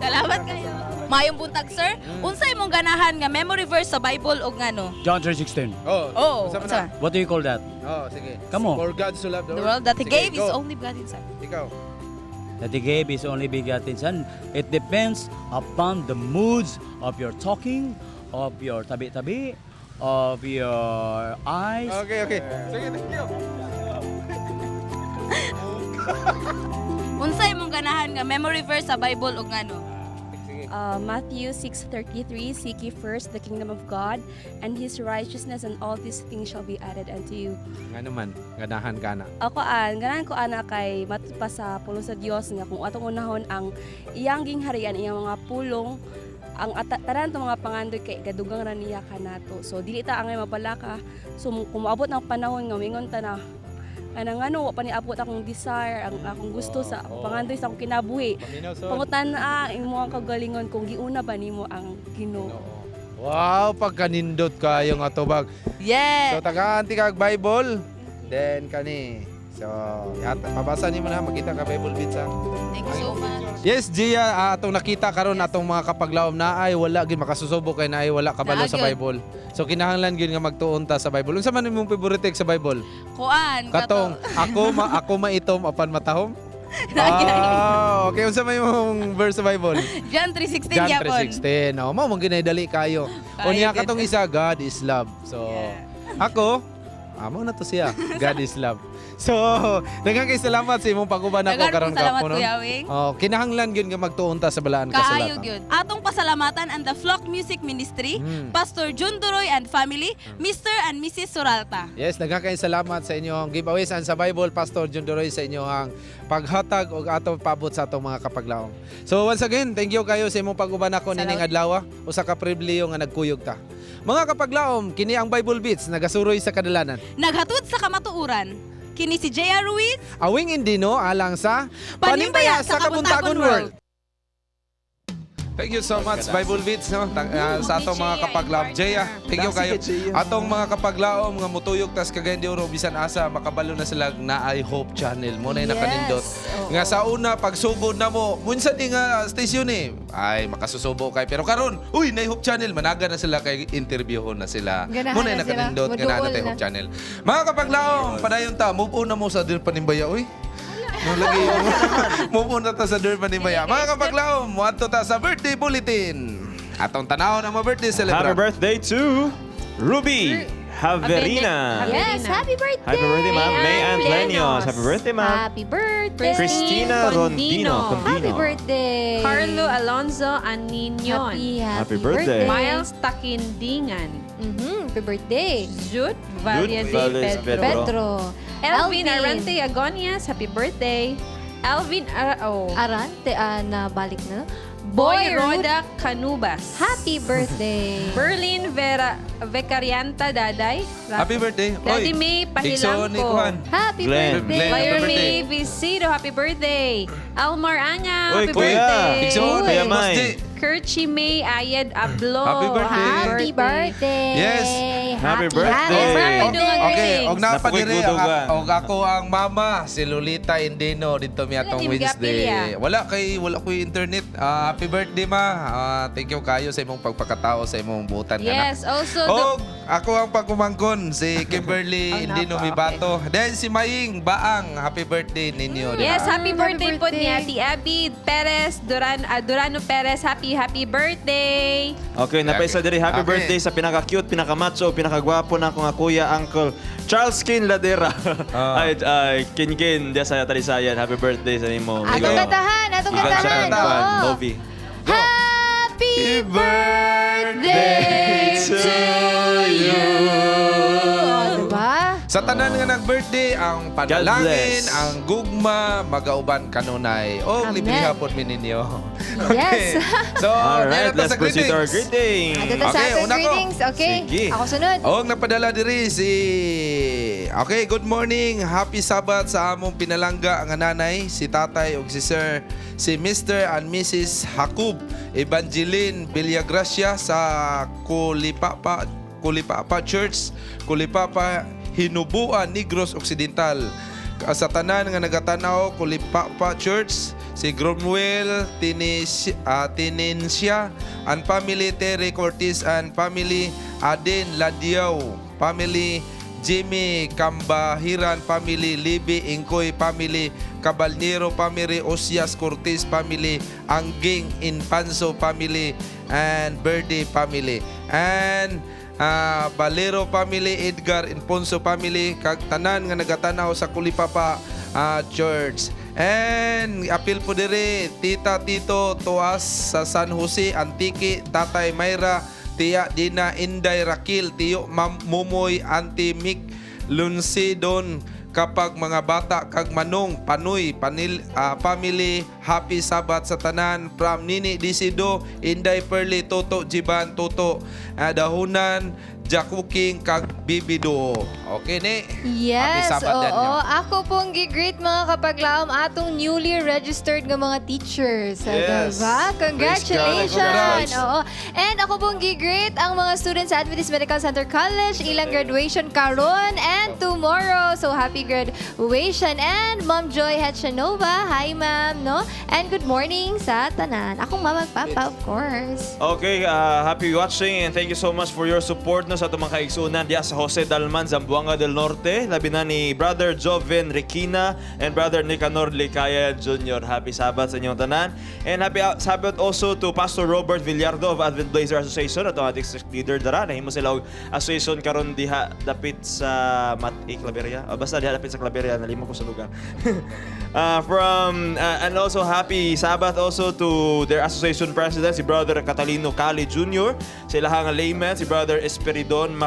Salamat kayo. Mayong buntag, sir. Unsa imong ganahan nga memory verse sa Bible ug ngano? John 3:16. Oh. Oh, unsa man unsa? na? What do you call that? Oh, sige. Come on. For God so loved The world that He Sige, gave His go. only begotten Son. Ikaw. That he gave his only begotten son. It depends upon the moods of your talking, of your tabi-tabi, of your eyes. Okay. Sige, thank you. Unsa imong ganahan nga memory verse sa Bible ug ngano? Matthew 6:33, "Seek ye first the kingdom of God and his righteousness, and all these things shall be added unto you." Ngano man, ganahan ka na. Ako an, ganahan ko ana kay matud pa sa pulong sa Dios nga kung atong unahon ang iyang gingharian, iyang mga pulong, ang tanan tong mga pangandoy kay gadugang ra niya kanato. So dili ta angay mabalaka. So kung moabot ng panahon nga mingon ta na kanang ngano wa pa ni abot akong desire, ang akong gusto sa akong pangandoy sa akong kinabuhi. Paminaw, Sol. Pangutan na imo ang kagalingon kung giuna ba nimo ang Ginoo. Wow, pagkanindot kayo nga tubag. Yeah. So tagaan ti kag Bible, then kani. So, yata pabasa nimo na makita ka Bible bits ha. Thank you so much. Yes, Gia, atong nakita karon atong mga kapaglaom na ay wala gid makasusubo kay naay wala kabalo Naa sa gyud. Bible. So kinahanglan gyud nga magtuon ta sa Bible. Unsa man imong favorite sa Bible? Kuan Katong ako maitom apan matahom. Ah, okay, unsa may imong verse sa Bible? John 3:16 John yapon. 3:16. Oh, mao man ginay kayo. Kayo Unya gid. katong isa, God is love. So, ako amo na to siya. God is love. So, daghang kay salamat sa imong pag-uban ako Daghan karon pong salamat, gapon, no? Kuya Wing. Oh, kinahanglan gyud nga magtuon ta sa balaan Kaayo kasulatan. gyud. Atong pasalamatan ang The Flock Music Ministry, Pastor Jun Duroy and family, Mr. and Mrs. Suralta. Yes, daghang kay salamat sa inyong giveaways and sa Bible, Pastor John Duroy, sa inyong paghatag og atong paabot sa atong mga kapaglaom. So once again, thank you kayo sa imong pag-uban ako nining adlaw. Usa ka pribilehiyo nga nagkuyog ta. Mga kapaglaom, kini ang Bible Beats nagasuroy sa kadalanan. Naghatod sa kamatuoran. Kini si J.R. Ruiz, Awing Indino alang sa Panimbaya sa Kabuntagon World. Thank you so much, Bible Beats, no? Sa atong mga kapaglaom. Jaya, thank you kayo. Atong mga kapaglaom nga mutuyog tas Cagayan de Oro bisan asa makabalo na sila na I Hope Channel mo na Yes, nakanindot. oo. Nga sa una pagsugod na mo, munsa di nga station eh. Ay makasusubo kay pero karon, uy na Hope Channel managa na sila kay interviewhon na sila. Ganahan Mo na na sila. nakanindot nga naa na Muduol tay na. Hope Channel. Mga kapaglaom, padayon ta, move on na mo sa Dear Panimbaya, uy. No, lagi. Move on na ta sa Dear Panimbaya. Mga kapaglaom, moadto ta sa birthday bulletin. Atong tanawon ang mga birthday celebrant. Happy birthday to Ruby Haverina. Yes, happy birthday! Happy birthday, ma'am. May Ann Plenios. Happy birthday, ma'am. Happy birthday! Christina Rondino. Happy Condino. birthday! Carlo Alonzo Aninion. Happy, happy, Happy birthday. Miles Takindingan. Happy birthday. Jude Valle de Valles Pedro. Pedro. Pedro. Elvin Arante Agonias, happy birthday. Alvin Ara oh. Arante, na balik na. Boy Ruth. Roda Canubas. Happy birthday. Berlin Vera Vecarianta Daday. Happy birthday. Daddy Oy, May Igsoon ni Pahilangko. Juan. Happy Glenn. birthday. Glenn, happy Fire birthday. May Visido, happy birthday. Almar Anga, Oy, happy kuya. birthday. Igsoon Kuya ni Boss May. J. Kerchie May Ayed Ablo. Happy birthday. Happy birthday. Yes. Happy birthday. Happy Okay, og napa Napukoy diri gudugan. og ako ang mama si Lolita Indino dito mi atong Wala, di Wednesday. magapilya. Wala kay wala koy internet. Happy birthday ma. Thank you kayo sa imong pagpakatao sa imong butan nga anak. Yes, also the Og ako ang pagkumangkon si Kimberly Oh, Indino napa, Mibato. Then si Maying Baang, happy birthday ninyo. di Yes, ba? happy birthday po ni Ate Abby Perez, Durano Perez. Happy, happy birthday. Okay, napaisa diri. Happy Okay. birthday sa pinaka-cute, pinaka-macho, pinaka-gwapo na akong nga kuya, uncle Charles Kin Ladera. Ay, ay, Kin Kin, diya sa Talisayan. Happy birthday sa nimo. Atong katahan, atong Igan siya katahan. kang kuwan, Oo. Novi. Happy birthday to you. Oh, diba? Sa tanan nga nag-birthday, ang panalangin, bless. ang gugma, magauban kanunay. O Amen. libre hapon mi ninyo. Yes. So, Alright, dahil let's sa proceed to our greetings. greetings. Ato ta sa Okay, atong una ko. greetings. Okay. Sige. Ako sunod. Og napadala diri si Okay, good morning. Happy Sabbath sa among pinalangga nga nanay, si tatay ug si sir, si Mr. and Mrs. Hakub Evangeline Villagracia sa Kulipapa Church, Kulipapa Hinubuan, Negros Occidental. Sa tanan nga nagatanaw Kulipapa Church, si Gromwell Tinencia and family, Terry Cortez and family, Aden Ladiao family, Jimmy Kambahiran family, Libby Ingkoy family, Cabalnero family, Osias Cortez family, Angging Inpanso family, and Birdie family. And Valero family, Edgar Inponso family, kag tanan nga nagatanaw sa Kulipapa Church. And apil po diri Tita Tito Tuas sa San Jose, Antique, Tatay Mayra, Tia Dina, Inday Rakil, Tiyo Mam Mumoy, Auntie Mick, Lunsidon, kapag mga bata kag Manong Panoy Panil, family, happy Sabbath sa tanan from Nini Disido, Inday Perly, Toto Jiban, Toto Dahunan, Jakuking kag Bibido. Okay ni. Yes, Happy Sabbath oo. din nyo. Ako pong gi-greet mga kapaglaom atong newly registered nga mga teachers. Yes. Diba? Congratulations! Praise God. Oo. And ako pong gi-greet ang mga students sa Adventist Medical Center College, ilang graduation karon and tomorrow. So happy graduation. And Ma'am Joy Hetchanova, hi ma'am, no? And good morning sa tanan. Akong mama at papa, of course. Okay, happy watching and thank you so much for your support no sa atong mga kaigsuonan diya sa Jose Dalman, Zamboanga del Norte. Labi na ni Brother Joven Requina and Brother Nicanor Licaya Jr. Happy Sabbath sa inyong tanan. And happy Sabbath also to Pastor Robert Villardo of Advent Blazer Association, atong ating district leader dara. Nahimo sila og association karon diha dapit sa Mat-i Claveria. O, basta diha dapit sa Claveria, nalimot ko sa lugar. From and also happy Sabbath also to their association president si Brother Catalino Cali Jr., sa ilahang layman si Brother Esperidon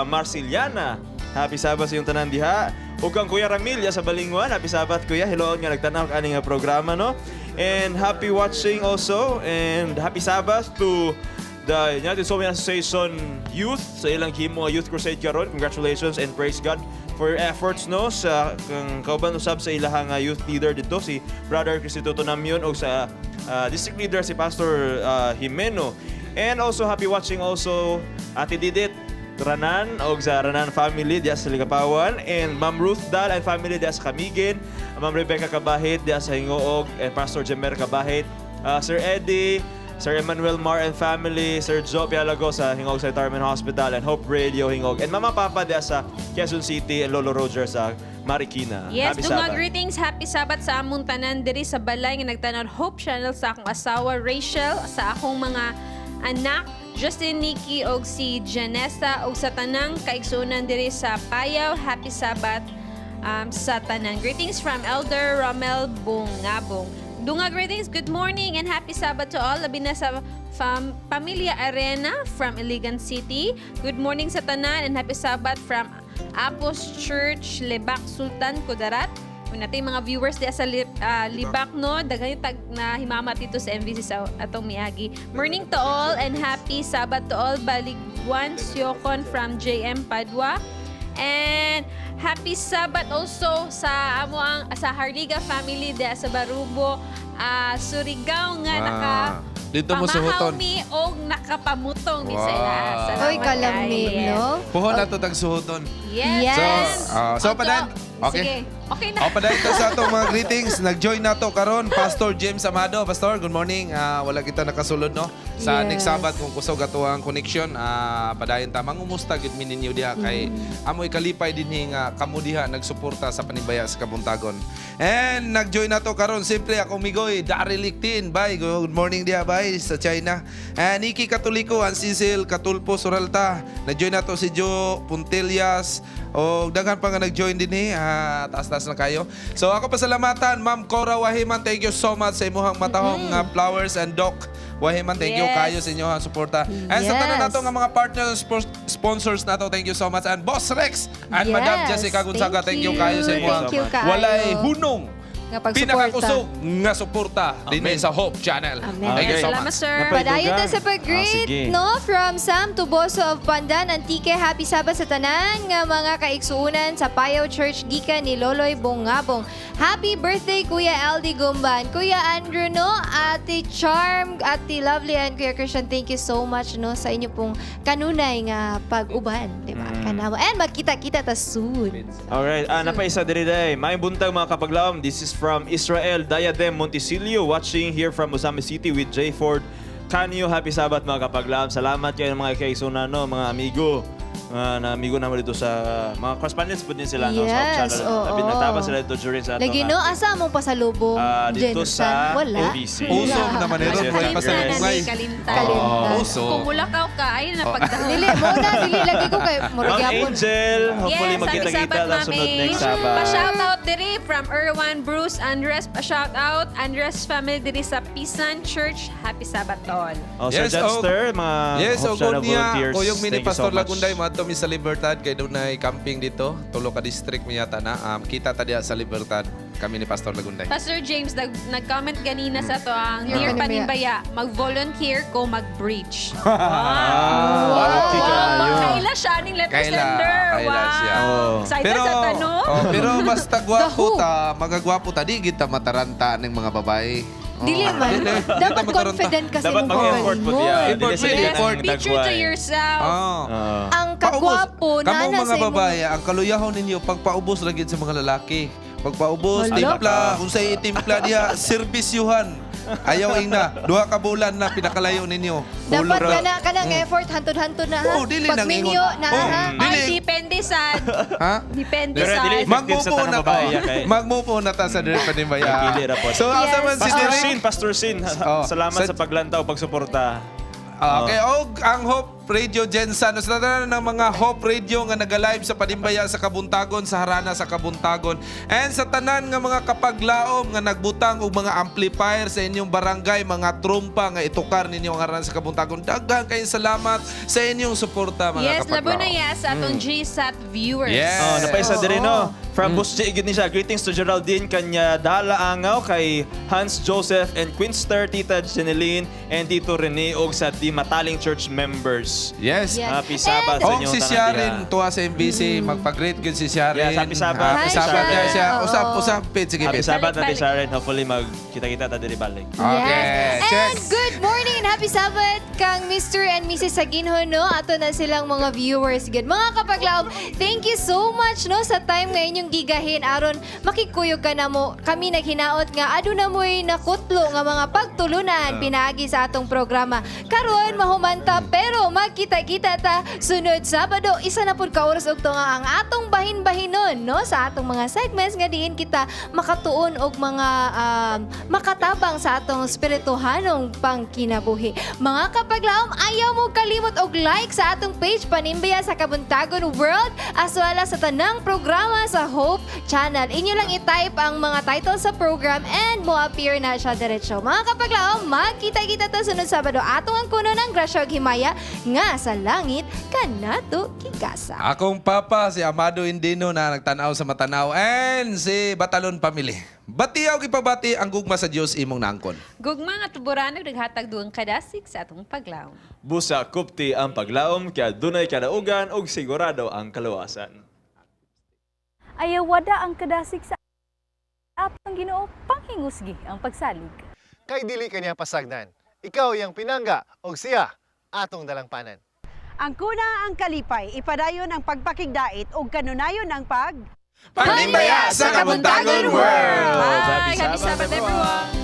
Marciliana. Happy Sabbath sa iyong tanan diha. Ug kang Kuya Ramilya sa Balingwan, happy Sabbath Kuya. Hello nga nagtanaw ani nga programa no. And happy watching also and happy Sabbath to the United Soul Association Youth sa ilang himo nga Youth Crusade karon. Congratulations and praise God for your efforts, no, sa kang kauban usab sa ilahang youth leader dito si Brother Cristo Namyon og sa district leader si Pastor Jimeno. And also happy watching also Ate Didit Ranan og sa Ranan family diya sa Ligapawan and Ma'am Ruth Dal and family diya sa Camiguin, Ma'am Rebecca Kabahit diya sa Hingoog and Pastor Jemer Kabahit, Sir Eddie, Sir Emmanuel Mar and family, Sir Joe Pialago sa Hingog sa Retirement Hospital and Hope Radio Hingog and Mama Papa diya sa Quezon City and Lolo Roger sa Marikina. Yes, Happy dunga Sabbath. greetings, happy Sabbath sa among tanan diri sa balay nga nagtan-aw Hope Channel sa akong asawa Rachel, sa akong mga anak Justin, Nikki og si Janessa og sa tanang kaigsuonan diri sa Payaw. Happy Sabbath sa tanan. Greetings from Elder Romel Bungabong. Dunga greetings, good morning and happy Sabbath to all. Labi na sa Pamilya Arena from Iligan City. Good morning sa tanan and happy Sabbath from Apos Church, Lebak, Sultan, Kudarat. Kung natin mga viewers diya sa Libak, no? Daghan yung tag na himamat dito sa MVC sa atong miagi. Morning to all and happy Sabbath to all. Baligwan Siokon from JM Padua. And happy Sabbath also sa amo ang sa Harliga family diya sa Barubo, Surigao nga naka Dito mo pamahaw suhuton. mi og nakapamutong mi sa Wow. ila. Salamat Oy, kalami, kay. no? Puhon na to tag suhuton. Yes. So padayon. Okay. Sige. Okay na. O, padayon to sa atong mga greetings. Nag-join na to karon Pastor James Amado. Pastor, good morning. Wala kita nakasulod, no? Sa next Sabbath kung kusog ato ang connection, padayon ta mangumusta gid mi ninyo diha kay amoy kalipay dinhi nga kamo diha nagsuporta sa panimbaya sa Kabuntagon. And nag-join na to karon siyempre akong migoy Daryl Lictin. Bye. Good morning diha, bye sa China. And Nikki Katoliko, ang Cecil Katulpo Suralta. Nag-join na to si Joe Puntillas. O daghan pa nga nag-join dinhi. Taas-taas na kayo. So ako pasalamatan Ma'am Cora Wahiman, thank you so much sa imuhang matahong nga flowers and Doc Wahiman, thank you kayo sa inyong suporta. And sa tanan nato nga mga partners sponsors nato, thank you so much. And Boss Rex and Madam Jessica Gonzaga, thank you kayo sa imuhang Thank you kaayo. walay hunong Nga pagsuporta. pinakakusog nga suporta dinhi sa Hope Channel. Amen. Thank you so Salamat, much. sir. Padayon ta sa pag-greet, Sige. no? From Sam Tuboso of Pandan, Antique, happy Sabbath sa tanan nga mga kaigsuunan sa Payaw Church gikan ni Loloy Bungabong. Happy birthday, Kuya LD Gumban. Kuya Andrew, no? Ate Charm, Ate Lovely, and Kuya Christian, thank you so much, no? Sa inyo pong kanunay nga pag-uban, di ba? Kanamo. And magkita-kita ta soon. Alright, napaisa diri day. May buntag mga kapaglaom. This is from Israel Diadem Montisilio watching here from Ozamiz City with J Ford Canyo. Happy Sabbath mga kapaglaom. Salamat kayo mga kaigsuonan, no, mga amigo. Mga na amigo naman dito sa mga correspondents po din sila, no, sa Hope Yes, Channel. oo. Labi nagtaba sila dito during sa atong, Lagi, no? Asa mong pasalubong? Dito Jensen? sa Wala. MVC. Uso naman ito. Yes, Wala pa sa yes. bungay. Kalimtan. Kalimtan. Uso. Kung mulakaw ka, ay napagdahon. Dili, mo na, dili lagi ko kay murag Ma'am gyapon. Angel, hopefully Yes, happy magkita-kita Sabbath, lang Ma'am sunod next Angel. Sabbath. Pa-shoutout diri from Erwan Bruce Andres. Pa-shoutout Andres family diri sa Pisan Church. Happy Sabbath to all. Oh, Sir Yes, Jester, mga Yes, Hope o Channel niya, volunteers. kuyog mi ni Thank you so Pastor much. Lagunday, maadto mi sa Libertad kay dunay camping dito, tulo ka district mi yata na. Kita ta diha sa Libertad kami ni Pastor Lagunday. Pastor James, nag-comment ganina sa to ang Dear Dear Panimbaya. Panimbaya, mag-volunteer ko mag-breach. Wow! Wow! Kaila siya ning letter Kaila, sender. kaila Wow! siya. Oh. Excited sa tanong. Oh, pero basta gwapo The who? ta, magagwapo ta di kita mataranta ning mga babae. Oh. Dili man. Dili, di ta Dapat mataranta. confident kasi Dapat mong mag-effort po kaugalingon. diya. Effort, Dili sila may effort. Be true to dagway. yourself. Oh. Ang kagwapo Paubos. na Kamong na mga sa imong babae, ang kaluyahon ninyo pagpaubos ra gid sa mga lalaki. Pagpaubos, Hala. timpla, unsay timpla diha, serbisyuhan. Ayaw ingna, duha ka bulan na pinakalayo ninyo. Dapat Ulo ra. kana kanang effort hantod-hantod na ha. Oo, dili nang Pagminyo ingon. na Oo, ha. Ay, dili. depende sa... Ha? Depende Pero sa... dili effective sa Magmupo tanang na babae, ta. ya, kay- Magmupo na ta sa Dear Panimbaya. Dili ra po. So, asa man si Pastor Derek? Sin, Pastor Sin, Oh. salamat sa paglantaw, pagsuporta. Okay, og ang Hope Radio Gensan. Sa tanan ng mga Hope Radio nga naga-live sa Panimbaya sa Kabuntagon, sa Harana sa Kabuntagon. And sa tanan nga mga kapaglaom nga nagbutang og mga amplifier sa inyong barangay, mga trumpa nga itukar ninyo ang Harana sa Kabuntagon. Daghan kayong salamat sa inyong suporta mga Yes, kapaglaom. labo na yes sa atong GSAT viewers. Yes. Oh, napaisa diri no. From Boss J, gid ni siya. Greetings to Geraldine kanya Dala Angaw kay Hans Joseph and Quinster, Tita Jeneline and Tito Rene og sa Di Mataling Church members. Diyos. Yes. Yes. Happy Sabbath sa Og inyong si tanan Sharon diha. tuwa sa MBC, magpa-greet gyud si Sharon. Yes, happy Sabbath. Happy Hi, Sabbath Sharon. yeah, siya. Oo. Usap, usap, Pete. Sige, Happy Pete. Sabbath, Ate Sharon. Hopefully magkita-kita ta diri balik. Okay, check. And good morning and happy Sabbath kang Mr. and Mrs. Saginho, no? Ato na silang mga viewers. Good. Mga kapaglaom, thank you so much, no, sa time nga inyong gigahin aron makikuyog ka na mo. Kami naghinaot nga aduna mo'y nakutlo nga mga pagtulunan pinaagi sa atong programa. Karon mahumanta pero magkita-kita ta sunod Sabado, isa na pud ka oras og tunga ang atong bahin-bahinon, no, sa atong mga segments nga diin kita makatuon og mga makatabang sa atong espirituhanong pangkinabuhi. Mga kapaglaom, ayaw mo kalimot og like sa atong page Panimbaya sa Kabuntagon World as well as sa tanang programa sa Hope Channel. Inyo lang i-type ang mga title sa program and mo appear na siya diretso. Mga kapaglaom, magkita-kita ta sunod Sabado. Atong ang kuno ng grasya ug himaya nga sa langit kanato gigasa. Akong papa, si Amado Indino na nagtanaw sa Matanaw and si Batalon Family. Batiyaw gipabati ang gugma sa Dios imong nangkon. Gugma nga tuboran naghatag dugang kadasig sa atong paglaom. Busa kupti ang paglaom kaya dunay kadaugan ug sigurado ang kaluwasan. Ayaw wada ang kadasig sa atong Ginoo panghingusgi ang pagsalig. Kay dili kaniya pasagdan. Ikaw iyang pinangga og siya atong dalangpanan. Ang kuna ang kalipay, ipadayon ang pagpakigdait ug kanunayon ang pag Panimbaya sa Kabuntagon World! Bye! Happy Sabbath, everyone!